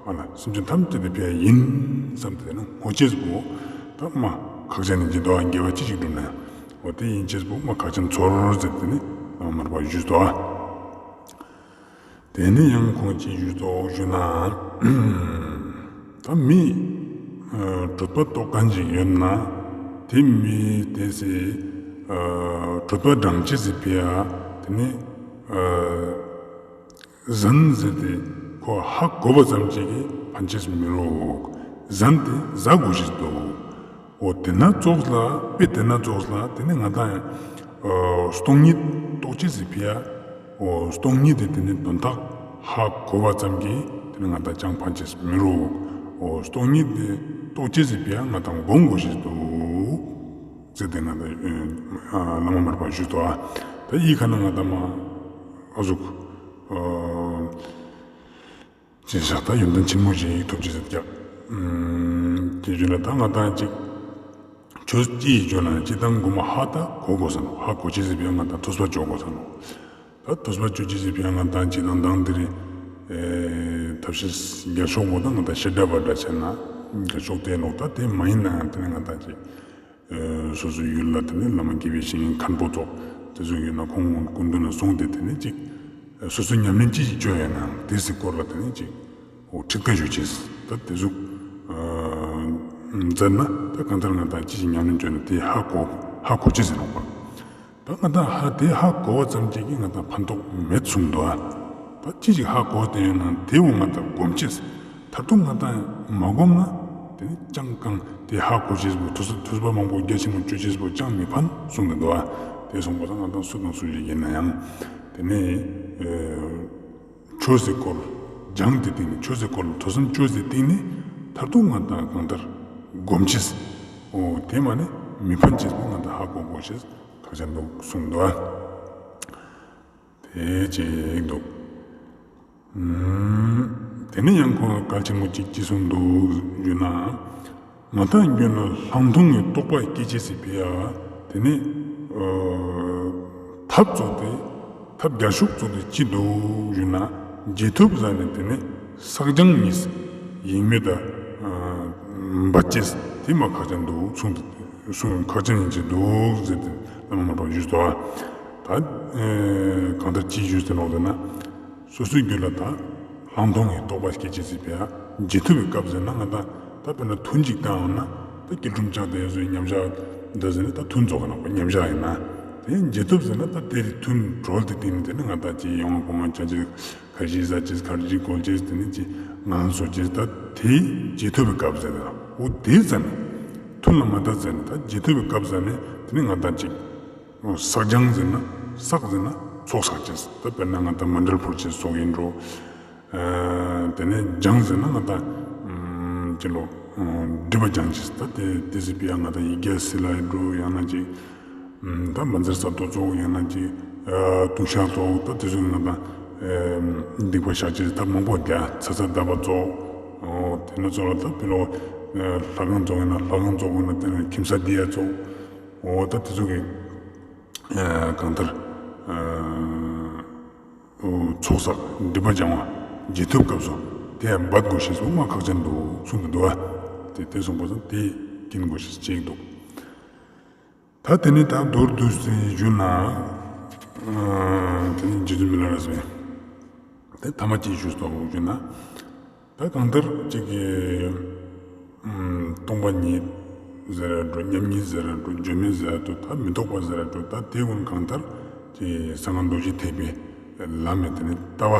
ཨ་ལ་སེམས་ཅན་ཐམས་ཅད་དེ་ཕི་ཡ་ཡིན་བསམ་སྟེ་དེ་ནས་བསྔོ་ཅེས་པོ་ད་མ་ཁག་ཅན་ནི་ཇི་ལྟ་བ་དགེ་བ་ཅི་ཞིག་བསྒྲུབ་ན་ཡང་འོ་དེ་ཡིན་ཅེས་པོ་མ་ཁག་ཅན་ཚོར་ཟེར་ཏེ་ནི་བླ་མ་མར་པ་ཞུས་ཏོ། དེ་ནས་ཡང་ཁོང་ཅི་ཞུས་ཏོ་ཞུ་ན། ད་མི་གྲོད་པ་ལྟོགས་མཁན་ཞིག་ཡོད་ན་དེ་མི་དེ་སི་གྲོད་པ་འགྲང་ཅེས་སི་ཕི་ཡ་དེ་ནས་ཟན་ཟེར་ཏེ་ཁོ་ཧ་གོ་བ་ཙམ་ཅིག་གིས་ཕན་ཅེས་མི་རུག། ཟན་དེ་ཟ་དགོས་ཤེས་འདུག། འོ་དེ་ན་ཙོགས་ལ་དཔེ་དེ་ན་ཙོགས་ལ་དེ་ནི་ང་དང་ཡང་སྟོང་ཉིད་རྟོགས་ཅེས་སི་ཕི་ཡ། འོ་སྟོང་ཉིད་དེ་དེ་ནི་དོན་དག་ཧ་གོ་བ་ཙམ་གྱིས་དེ་ནི་ང་དང་ཅང་ཕན་ཅེས་མི་རུག། འོ་སྟོང་ཉིད་དེ་རྟོགས་ཅེས་སི་ཕི་ཡ་ང་དང་སྒོམ་དགོས་ཤེས་འདུག་ཟེར་ཏེ་ང་དང་བླ་མ་མར་པ་ཞུས་ཏོ། ད་ཡི་ཁ་ན་ང་དང་མ་ཨ་ཟུག་ཅི་ཞག་ད་ཡོན་ཏན་ཆེན་མོ་ཞིག་ཐོབ་ཅེས་ཟེར་ཀྱག། དེ་བཞིན་ལ་ད་ང་དང་ཅིག་ཆོས་ཅི་ཞིག་ཅོ་ན་ཅི་དང་གོ་མ་ཧ་ད་གོ་དགོས་ས་ནོག། ཧ་གོ་ཅེས་ཟེར་བའི་ང་དང་ཐོས་པ་ཅོ་དགོས་ས་ནོག། ད་ཐོས་པ་ཅོ་ཅེས་ཟེར་བའི་ང་དང་ཅི་དང་དང་དེ་རིང་ཐབས་ཤེས་རྒྱལ་མཆོག་པོ་དང་ང་དང་ཤེས་རབ་པ་འདྲ་བྱས་ན་རྒྱལ་མཆོག་དེ་ནོག། ད་དེ་མ་ཡིན་ན་ཡང་དེ་ནི་ང་དང་ཅིག་སོ་སོའི་ཡུལ་ལ་དེ་ནི་བླ་མ་དགེ་བའི་བཤེས་གཉེན་མཁན་པོ་ཚོ་དེ་ཚོ་ཡོད་ན་ཁོང་སྐུ་མདུན་ན་སོང་སྟེ་དེ་ནི་ཅིག་སོ་སོའི་ཉམས་ལེན་ཅི་ཞིག་བཅོ་ཡོད་ན་དེ་སི་སྐོར་ལ་དེ་ནི་ཅིག་འོ་ཁྲིད་ཀ་ཞུ་ཅེས། ད་དེ་ཟུག་མཛད་ན་ད་གང་ལྟར་ང་དང་ཅི་ཞིག་ཉམས་ལེན་བཅོ་ན་དེ་ཧ་གོ་ཧ་གོ་ཅེས་ཟེར་ནོག་པ། ད་ང་དང་ཧ་དེ་ཧ་གོ་བ་ཙམ་ཅིག་གིས་ང་དང་ཕན་ཐོགས་མེད་གསུངས་འདུག་ཨ། ད་ཅི་ཞིག་ཧ་གོ་དེ་ཡོད་ན་དེ་འོ་ང་དང་སྒོམ་ཅེས། མཐར་ཐུག་ང་དང་མ་སྒོམ་ན་དེ་ནི་ཅང་གང་དེ་ཧ་གོ་ཅེས་པོ་ཐོས་ཐོས་པ་མང་པོ་རྒྱ་ཆེན་མོ་བཅོ་ཅེས་པོ་ཅང་མི་ཕན་གསུངས་འདུག་ཨ། དེ་སོང་པ་སང་ང་དང་སུ་དང་སུ་ཞིག་ཡིན་ན་ཡང་དེ་ནས་ཆོས་སི་སྐོར་སྦྱངས་ཏེ་སྟིང་ནས་ཆོས་སི་སྐོར་ལ་ཐོས་བསམ་བཅོས་ཏེ་སྟིང་ནས་མཐར་ཐུག་ང་དང་གང་ལྟར་སྒོམ་ཅེས། འོ་དེ་མ་ནས་མི་ཕན་ཅེས་པོ་ང་དང་ཧ་གོ་དགོས་ཤེས་ཁག་ཅན་འདུག་གསུངས་འདུག་ཨ། དེ་ཅིག་འདུག་ཨུམ། དེ་ནས་ཡང་ཁོང་གལ་ཆེན་མོ་གཅིག་ཅི་གསུངས་འདུག་ཞུ་ན། ང་དང་རྒྱུད་ལ་ལྷག་མཐོང་གི་རྟོགས་པ་སྐྱེ་ཅེས་སི་ཕི་ཡ། དེ་ནས་ཨ་ཐབས་ཙོགས་ཏེ་ཐབས་རྒྱ་ཤུག་ཙོགས་ཏེ་ཅི་འདུག་ཞུ་ན། རྗེས་ཐོབ་ཟ་ནས་དེ་ནས་བསགས་སྦྱང་གཉིས་ཡེངས་མེད་ད་ཨ་འབད་ཅེས་དེ་མ་ཁག་ཅན་འདུག་གསུངས་ཏེ་གསུངས་ཁག་ཅན་ཡིན་ཅེས་འདུག་ཟེར་ཏེ་བླ་མ་མར་པ་ཞུས་སོ། ད་ཨེ་གང་ལྟར་ཅི་ཞུས་ཏེ་ནོག་ཟེར་ན། སོ་སོའི་རྒྱུད་ལ་ད་ལྷག་མཐོང་གི་རྟོགས་པ་སྐྱེ་ཅེས་སི་ཕི་ཡ་རྗེས་ཐོབ་པའི་སྐབས་ཟེར་ན་ང་དང་ད་དཔེར་ན་ཐུན་གཅིག་བཏང་ཡོང་ན་ད་སྐྱིལ་ཀྲུང་བཅངས་ཏེ་ཡོད་ཟེར་མཉམ་བཞག་འདི་ཟེར་ན་ད་ཐུན་རྫོགས་ཀྱི་ནང་པ་མཉམ་བཞག་ཡིན་ན། དེ་རྗེས་ཐོབ་ཟེར་ན་ད་དེ་རིང་ཐུན་གྲོལ་ཏེ་སྟིང་ནས་དེ་ནས་ང་དང་ཅི་ཡོང་བ་སྤོང་བ་ཆ་ཅེས་ཁར་ཇི་ཟ་ཅེས་ཁར་ཇི་བཀོལ་ཅེས་དེ་ནས་ཅི་ངལ་གསོ་ཅེས་ད་དེ་རྗེས་ཐོབ་པའི་སྐབས་ཟེར་ན་འོ་དེ་ཟ་ནས་ཐུན་ལ་མ་ད་ཟ་ནས་ད་རྗེས་ཐོབ་པའི་སྐབས་ཟ་ནས་དེ་ནས་ང་དང་ཅིག་བསགས་སྦྱང་ཟེར་ན་བསགས་ཟེར་ན་ཚོགས་བསགས་ཅེས། ད་དཔེར་ན་ང་དང་མཎྜལ་ཕུལ་ཅེས་ཚོགས་ཡིན་འགྲོ། ཨ་དེ་ནས་སྦྱང་ཟེར་ན་ང་དང་ཨམ་ཅི་ལོ་ཨམ་སྒྲིབ་པ་སྦྱང་ཅེས། ད་དེ་དེ་སི་ཕི་ཡ་ང་དང་ཡིག་བརྒྱ་སིལ་ལ་ཡིན་འགྲོ། ཡང་ན་ཅིག་ཨམ་ད་མན་ཛར་གསར་གཏོད་ཚོགས། ཡང་ན་ཅིག་ཨ་ལྟུང་བཤགས་ཚོགས། ད་དེ་ཚོ་ང་དང་ཨམ་སྡིག་པ་བཤགས་ཅེས་ད་མང་པོ་འདུག་ཨ། ཚ་ཚ་དག་པ་ཚོགས། འོ་དེ་ནས་ཚོགས་ལ་ད་ཕི་ལོ་ཨ་ལྷ་ཁང་ཚོགས་ཡིན་ན་ལྷ་ཁང་ཚོགས། ཡང་ན་དེ་ནས་ཁྱིམ་ས་འདི་ཡ་ཚོགས། འོ་ད་དེ་ཚོ་གི་ཨ་གང་ལྟར་ཨ་ཚོགས་བསགས་སྒྲིབ་པ་སྦྱང་བ་རྗེས་ཐོབ་སྐབས་སུ་དེ་ཡང་འབད་དགོས་ཤེས་པོ་མ་ཁག་ཅན་འདུག་གསུངས་ཏེ་འདུག་ཨ། དེ་དེ་གསུངས་པ་སང་དེ་ཀུན་དགོས་ཤེས་ཅིག་འདུག་ད་དེ་ནས་ད་མདོར་བསྡུས་ཏེ་ཞུ་ན། ཨ་དེ་ནས་རྗེ་བཙུན་མི་ལ་རས་པས་དེ་ཐ་མ་ཅིག་ཞུས་ཏེ་ཞུ་ན། ད་གང་ལྟར་ཅིག་གི་ཨམ་སྟོང་པ་ཉིད་ཟེར་ར་འགྲོ། མཉམ་ཉིད་ཟེར་ར་འགྲོ། བརྗོད་མེད་ཟེར་ར་འགྲོ། ད་མི་རྟོག་པ་ཟེར་ར་འགྲོ། ད་དེ་ཀུན་གང་ལྟར་ཅིག་གསང་སྔགས་རྡོ་རྗེ་ཐེག་པའི་ལམ་མི་དེ་ནི་ལྟ་བ་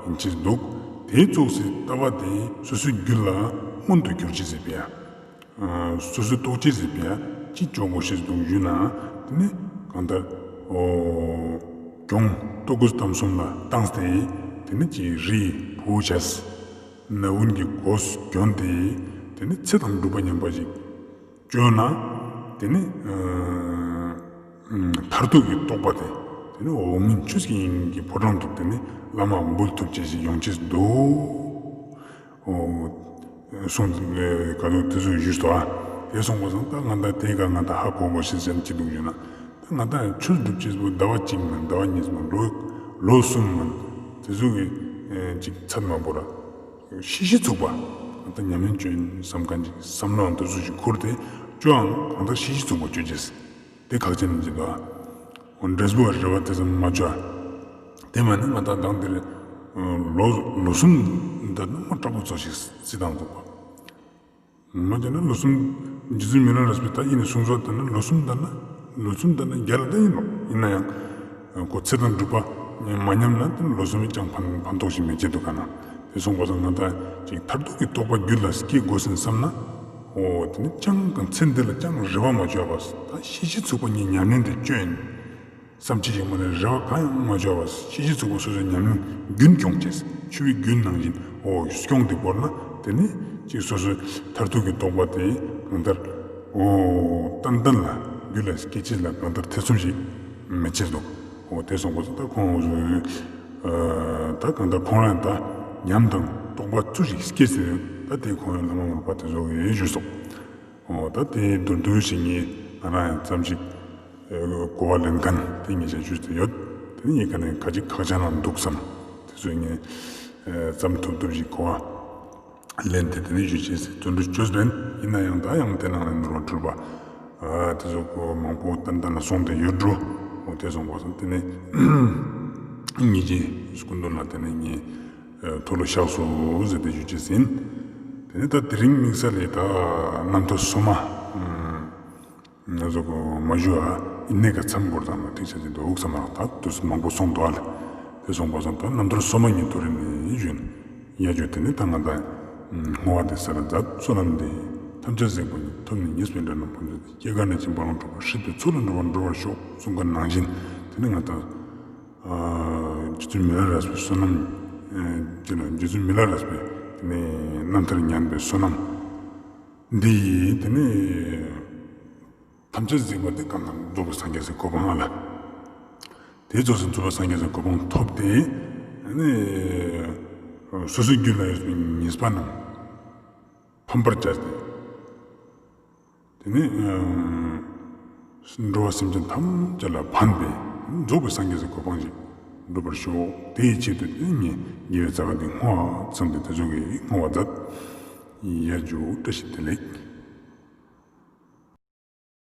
ཡིན་ཅེས་འདུག་དེ་ཙོགས་སི་ལྟ་བ་དེ་སོ་སོའི་རྒྱུད་ལ་མངོན་དུ་གྱུར་ཅེས་སི་ཕི་ཡ། ཨ་སོ་སོའི་རྟོགས་ཅེས་སི་ཕི་ཡ་ཅི་ཅོ་དགོས་ཤེས་འདུག་ཞུ་ན། དེ་ནི་གང་ལྟར་འོ་གྱོང་ལྟོ་གོས་གཏམ་གསུམ་ལ་བཏང་སྟེ་དེ་ནི་ཅིག་རིའི་ཕུ་བོ་བྱས། ན་བུན་གྱི་གོས་གྱོན་ཏེ་དེ་ནི་ཚེ་དང་སྒྲུབ་པ་ཉམས་པ་ཅིག་ཅོས་ན་དེ་ནི་ཨ་མཐར་ཐུག་གི་རྟོགས་པ་དེ་དེ་ནི་འོག་མིན་ཆོས་ཀྱི་དབྱིངས་ཀྱི་ཕོ་བྲང་དུ་དེ་ནི་བླ་མ་འབུལ་ཐུབ་ཅེས་ཤིག་ཡོང་ཅེས་འདུག་འོ་གསུངས་ཏེ་ག་དུས་དེ་ཚོ་ཞུས་ཏོ་ཨ། དེ་སོང་པ་སང་ད་ང་དང་དེ་ག་ང་དང་ཧ་གོ་དགོས་ཤེས་ཅན་ཅི་འདུག་ཞུ་ན། ད་ང་དང་ཆོས་སྒྲུབ་ཅེས་པོ་ཟླ་བ་གཅིག་མིན། ཟླ་བ་གཉིས་མིན། ལོ་ལོ་གསུམ་མིན། དེ་ཚོ་གི་ཨེ་ཅིག་ཚད་མ་བོར་ར་ཤེས་ཤེས་ཚུགས་པ། ང་དང་ཉམས་ལེན་ཅོ་ཡིན་བསམ་མཁན་ཅིག་བསམ་བློའང་དེ་ཚོ་ཞིག་འཁོར་ཏེ་ཅོའང་གང་ལྟར་ཤེས་ཤེས་ཚུགས་པ་ཅོ་ཅེས། དེ་ཁག་ཅན་ཡིན་ཅེས་དོ། འོ་འབྲས་བུ་རེ་བ་དེ་ཙམ་མ་ཅོ། དེ་མ་ནི་ང་དང་དང་དེར་ལོ་ལོ་གསུམ་འདི་ནི་མ་དྲག་པོ་ཚོ་ཞིག་སྲིད་དང་འདུག་པ། མ་ཅོ་ན་ལོ་གསུམ་རྗེ་བཙུན་མི་ལ་རས་པས་ད་ཡིན་ནི་གསུང་ཚོགས་དེ་ན་ལོ་གསུམ་དེ་ན་ལོ་གསུམ་དེ་ན་རྒྱལ་ལ་ད་ཡིན་ནོ། ཡིན་ན་ཡང་ཁོ་ཚེ་དང་སྒྲུབ་པ་མ་ཉམས་ན་དེ་ལོ་གསུམ་ཅང་ཕན་ཕན་ཐོགས་ཤིག་མེད་ཅེས་འདུག་ག་ན། དེ་སོང་པ་སང་ང་དང་ཅིག་མཐར་ཐུག་གི་རྟོགས་པ་རྒྱུད་ལ་སྐྱེ་དགོས་ཟིན་བསམ་ན། འོ་དེ་ནི་ཅང་གང་ཚེ་འདི་ལ་ཅང་རེ་བ་མ་ཅོ་བ་ད་ཤེས་ཤེས་ཚུགས་པ་ཉིད་ཉམས་ལེན་དེ་ཅོ་ཡིན་བསམ་ཅེས་ཡོང་བ་ནི་རེ་བ་གང་ཡང་མ་ཅོ་བ་ཤེས་ཤེས་ཚུགས་པ་སོ་སོའི་ཉམས་ལེན་རྒྱུན་སྐྱོང་ཅེས་ཆུ་བོའི་རྒྱུན་ནང་བཞིན་འོ་སྐྱོང་དེ་བོར་ན་དེ་ནི་ཅིག་སོ་སོའི་མཐར་ཐུག་གི་རྟོགས་པ་དེ་གང་ལྟར་འོ་ཏན་ཏན་ལ་རྒྱུད་ལ་སྐྱེ་ཅེས་ལ་གང་ལྟར་ཐེ་ཚོམ་ཞིག་མེད་ཅེས་འདུག་འོ་དེ་སོང་པ་སང་ད་ཁོང་ཨ་ད་གང་ལྟར་ཁོང་རང་ད་ཉམས་དང་རྟོགས་པ་ཙུ་ཞིག་སྐྱེས་ཟེར་ད་དེ་ཁོང་ཡང་བླ་མ་མར་པ་དེ་ཚོ་གིས་ཞུས་སོང་། འོ་ད་དེ་མདོར་བསྡུས་ཤིག་ངས་ང་རང་ཡང་ཙམ་ཞིག་གོ་བ་ལེན་མཁན་དེ་ངས་ཞུས་ཏེ་ཡོད། དེ་ནི་ངས་ག་ནས་ག་ཅིག་ཁག་ཅན་རང་འདུག་བསམ་དེ་ཚོ་ངས་ཙམ་ཐུབ་ཐུབ་ཞིག་གོ་བ་ལེན་ཏེ་དེ་ནི་ཞུ་ཅེས་སི་བརྩོན་འགྲུས་ཅོས་པིན། ཡིན་ན་ཡང་ད་ཡང་དེ་ནང་ལ་ནོར་བ་འཁྲུལ་པ་དེ་ཚོ་མང་པོ་ཏན་ཏན་ལ་སོང་སྟེ་ཡོད་འགྲོ། འོ་དེ་སོང་པ་སང་དེ་ནི་ཉིད་ཀྱི་སྐུ་མདུན་ལ་དེ་ནི་ངས་ཐུགས་ལ་བཞག་སོ་ཟེར་ཏེ་ཞུ་ཅེས་ཡིན། དེ་ནི་ད་དེ་རིང་དམིགས་བསལ་ལས་ད་རྣམ་ཐར་སོ་མ་ང་ཚོ་གོ་མ་ཞུ་ཨ་ཡིན་ནའི་ག་མཚམས་བོར་ཙམ་ལ་ཐིག་ཆ་ཅིག་འདུག་བསམ་རང་ད་དུས་མང་པོ་སོང་འདུག་ཨ་ལེ། དེ་སོང་པ་སང་ད་རྣམ་ཐར་སོ་མ་ཉིད་དུ་རེ་ནས་ཞུ་ཡིན། ཡ་ཇོ་དེ་ནི་ད་ང་ད་བསྔོ་བ་དེ་ས་ར་མཛད། བསོད་ནམས་དེ་ ཐམས་ཅད་གཟིགས་པ་ཉིད། ཐོབ་ནས་ཉེས་པའི་དགྲ་རྣམས་ཕམ་བྱས་ཏེ། སྐྱེ་རྒ་ན་འཆིའི་རྦ་ཀློང་འཁྲུགས་པ། སྲིད་པའི་མཚོ་ལས་འགྲོ་བ་སྒྲོལ་བར་ཤོག་གསུངས་པ་ནང་བཞིན། དེ་ནི་ང་དང་རྗེ་བཙུན་མི་ལ་རས་པའི་བསོད་ནམས། ཨ་ཅི་ལ་རྗེ་བཙུན་མི་ལ་རས་པའི་དེ་ནི་རྣམ་ཐར་ཉན་པའི་བསོད་ནམས་འདི་ཡིས་དེ་ནི་ཐམས་ཅད་གཟིགས་པ་དེ་གང་དང་རྫོགས་པའི་སངས་རྒྱས་སི་གོ་འཕང་ལ། དེ་རྫོགས་སུ་རྫོགས་པའི་སངས་རྒྱས་སི་གོ་འཕང་ཐོབ་སྟེ། ཨ་ནི་སོ་སོའི་རྒྱུད་ལ་ཡོད་པའི་ཉེས་པ་རྣམས་ཕམ་པར་བྱས་ཏེ། དེ་ནི་འགྲོ་བ་སེམས་ཅན་ཐམས་ཅད་ལ་ཕན་པའི་རྫོགས་པའི་སངས་རྒྱས་སི་གོ་འཕང་ཞིག་འགྲུབ་པར་ཤོག་དེའི་ཆེད་དུ་དེ་ནི་ངས་དགེ་བའི་རྩ་བ་འདི་བསྔོ་བ་བརྩམས་ཏེ་དེ་ཚོ་གི་བསྔོ་བ་མཛད། ཡ་ཇུ་བཀྲ་ཤིས་བདེ་ལེགས།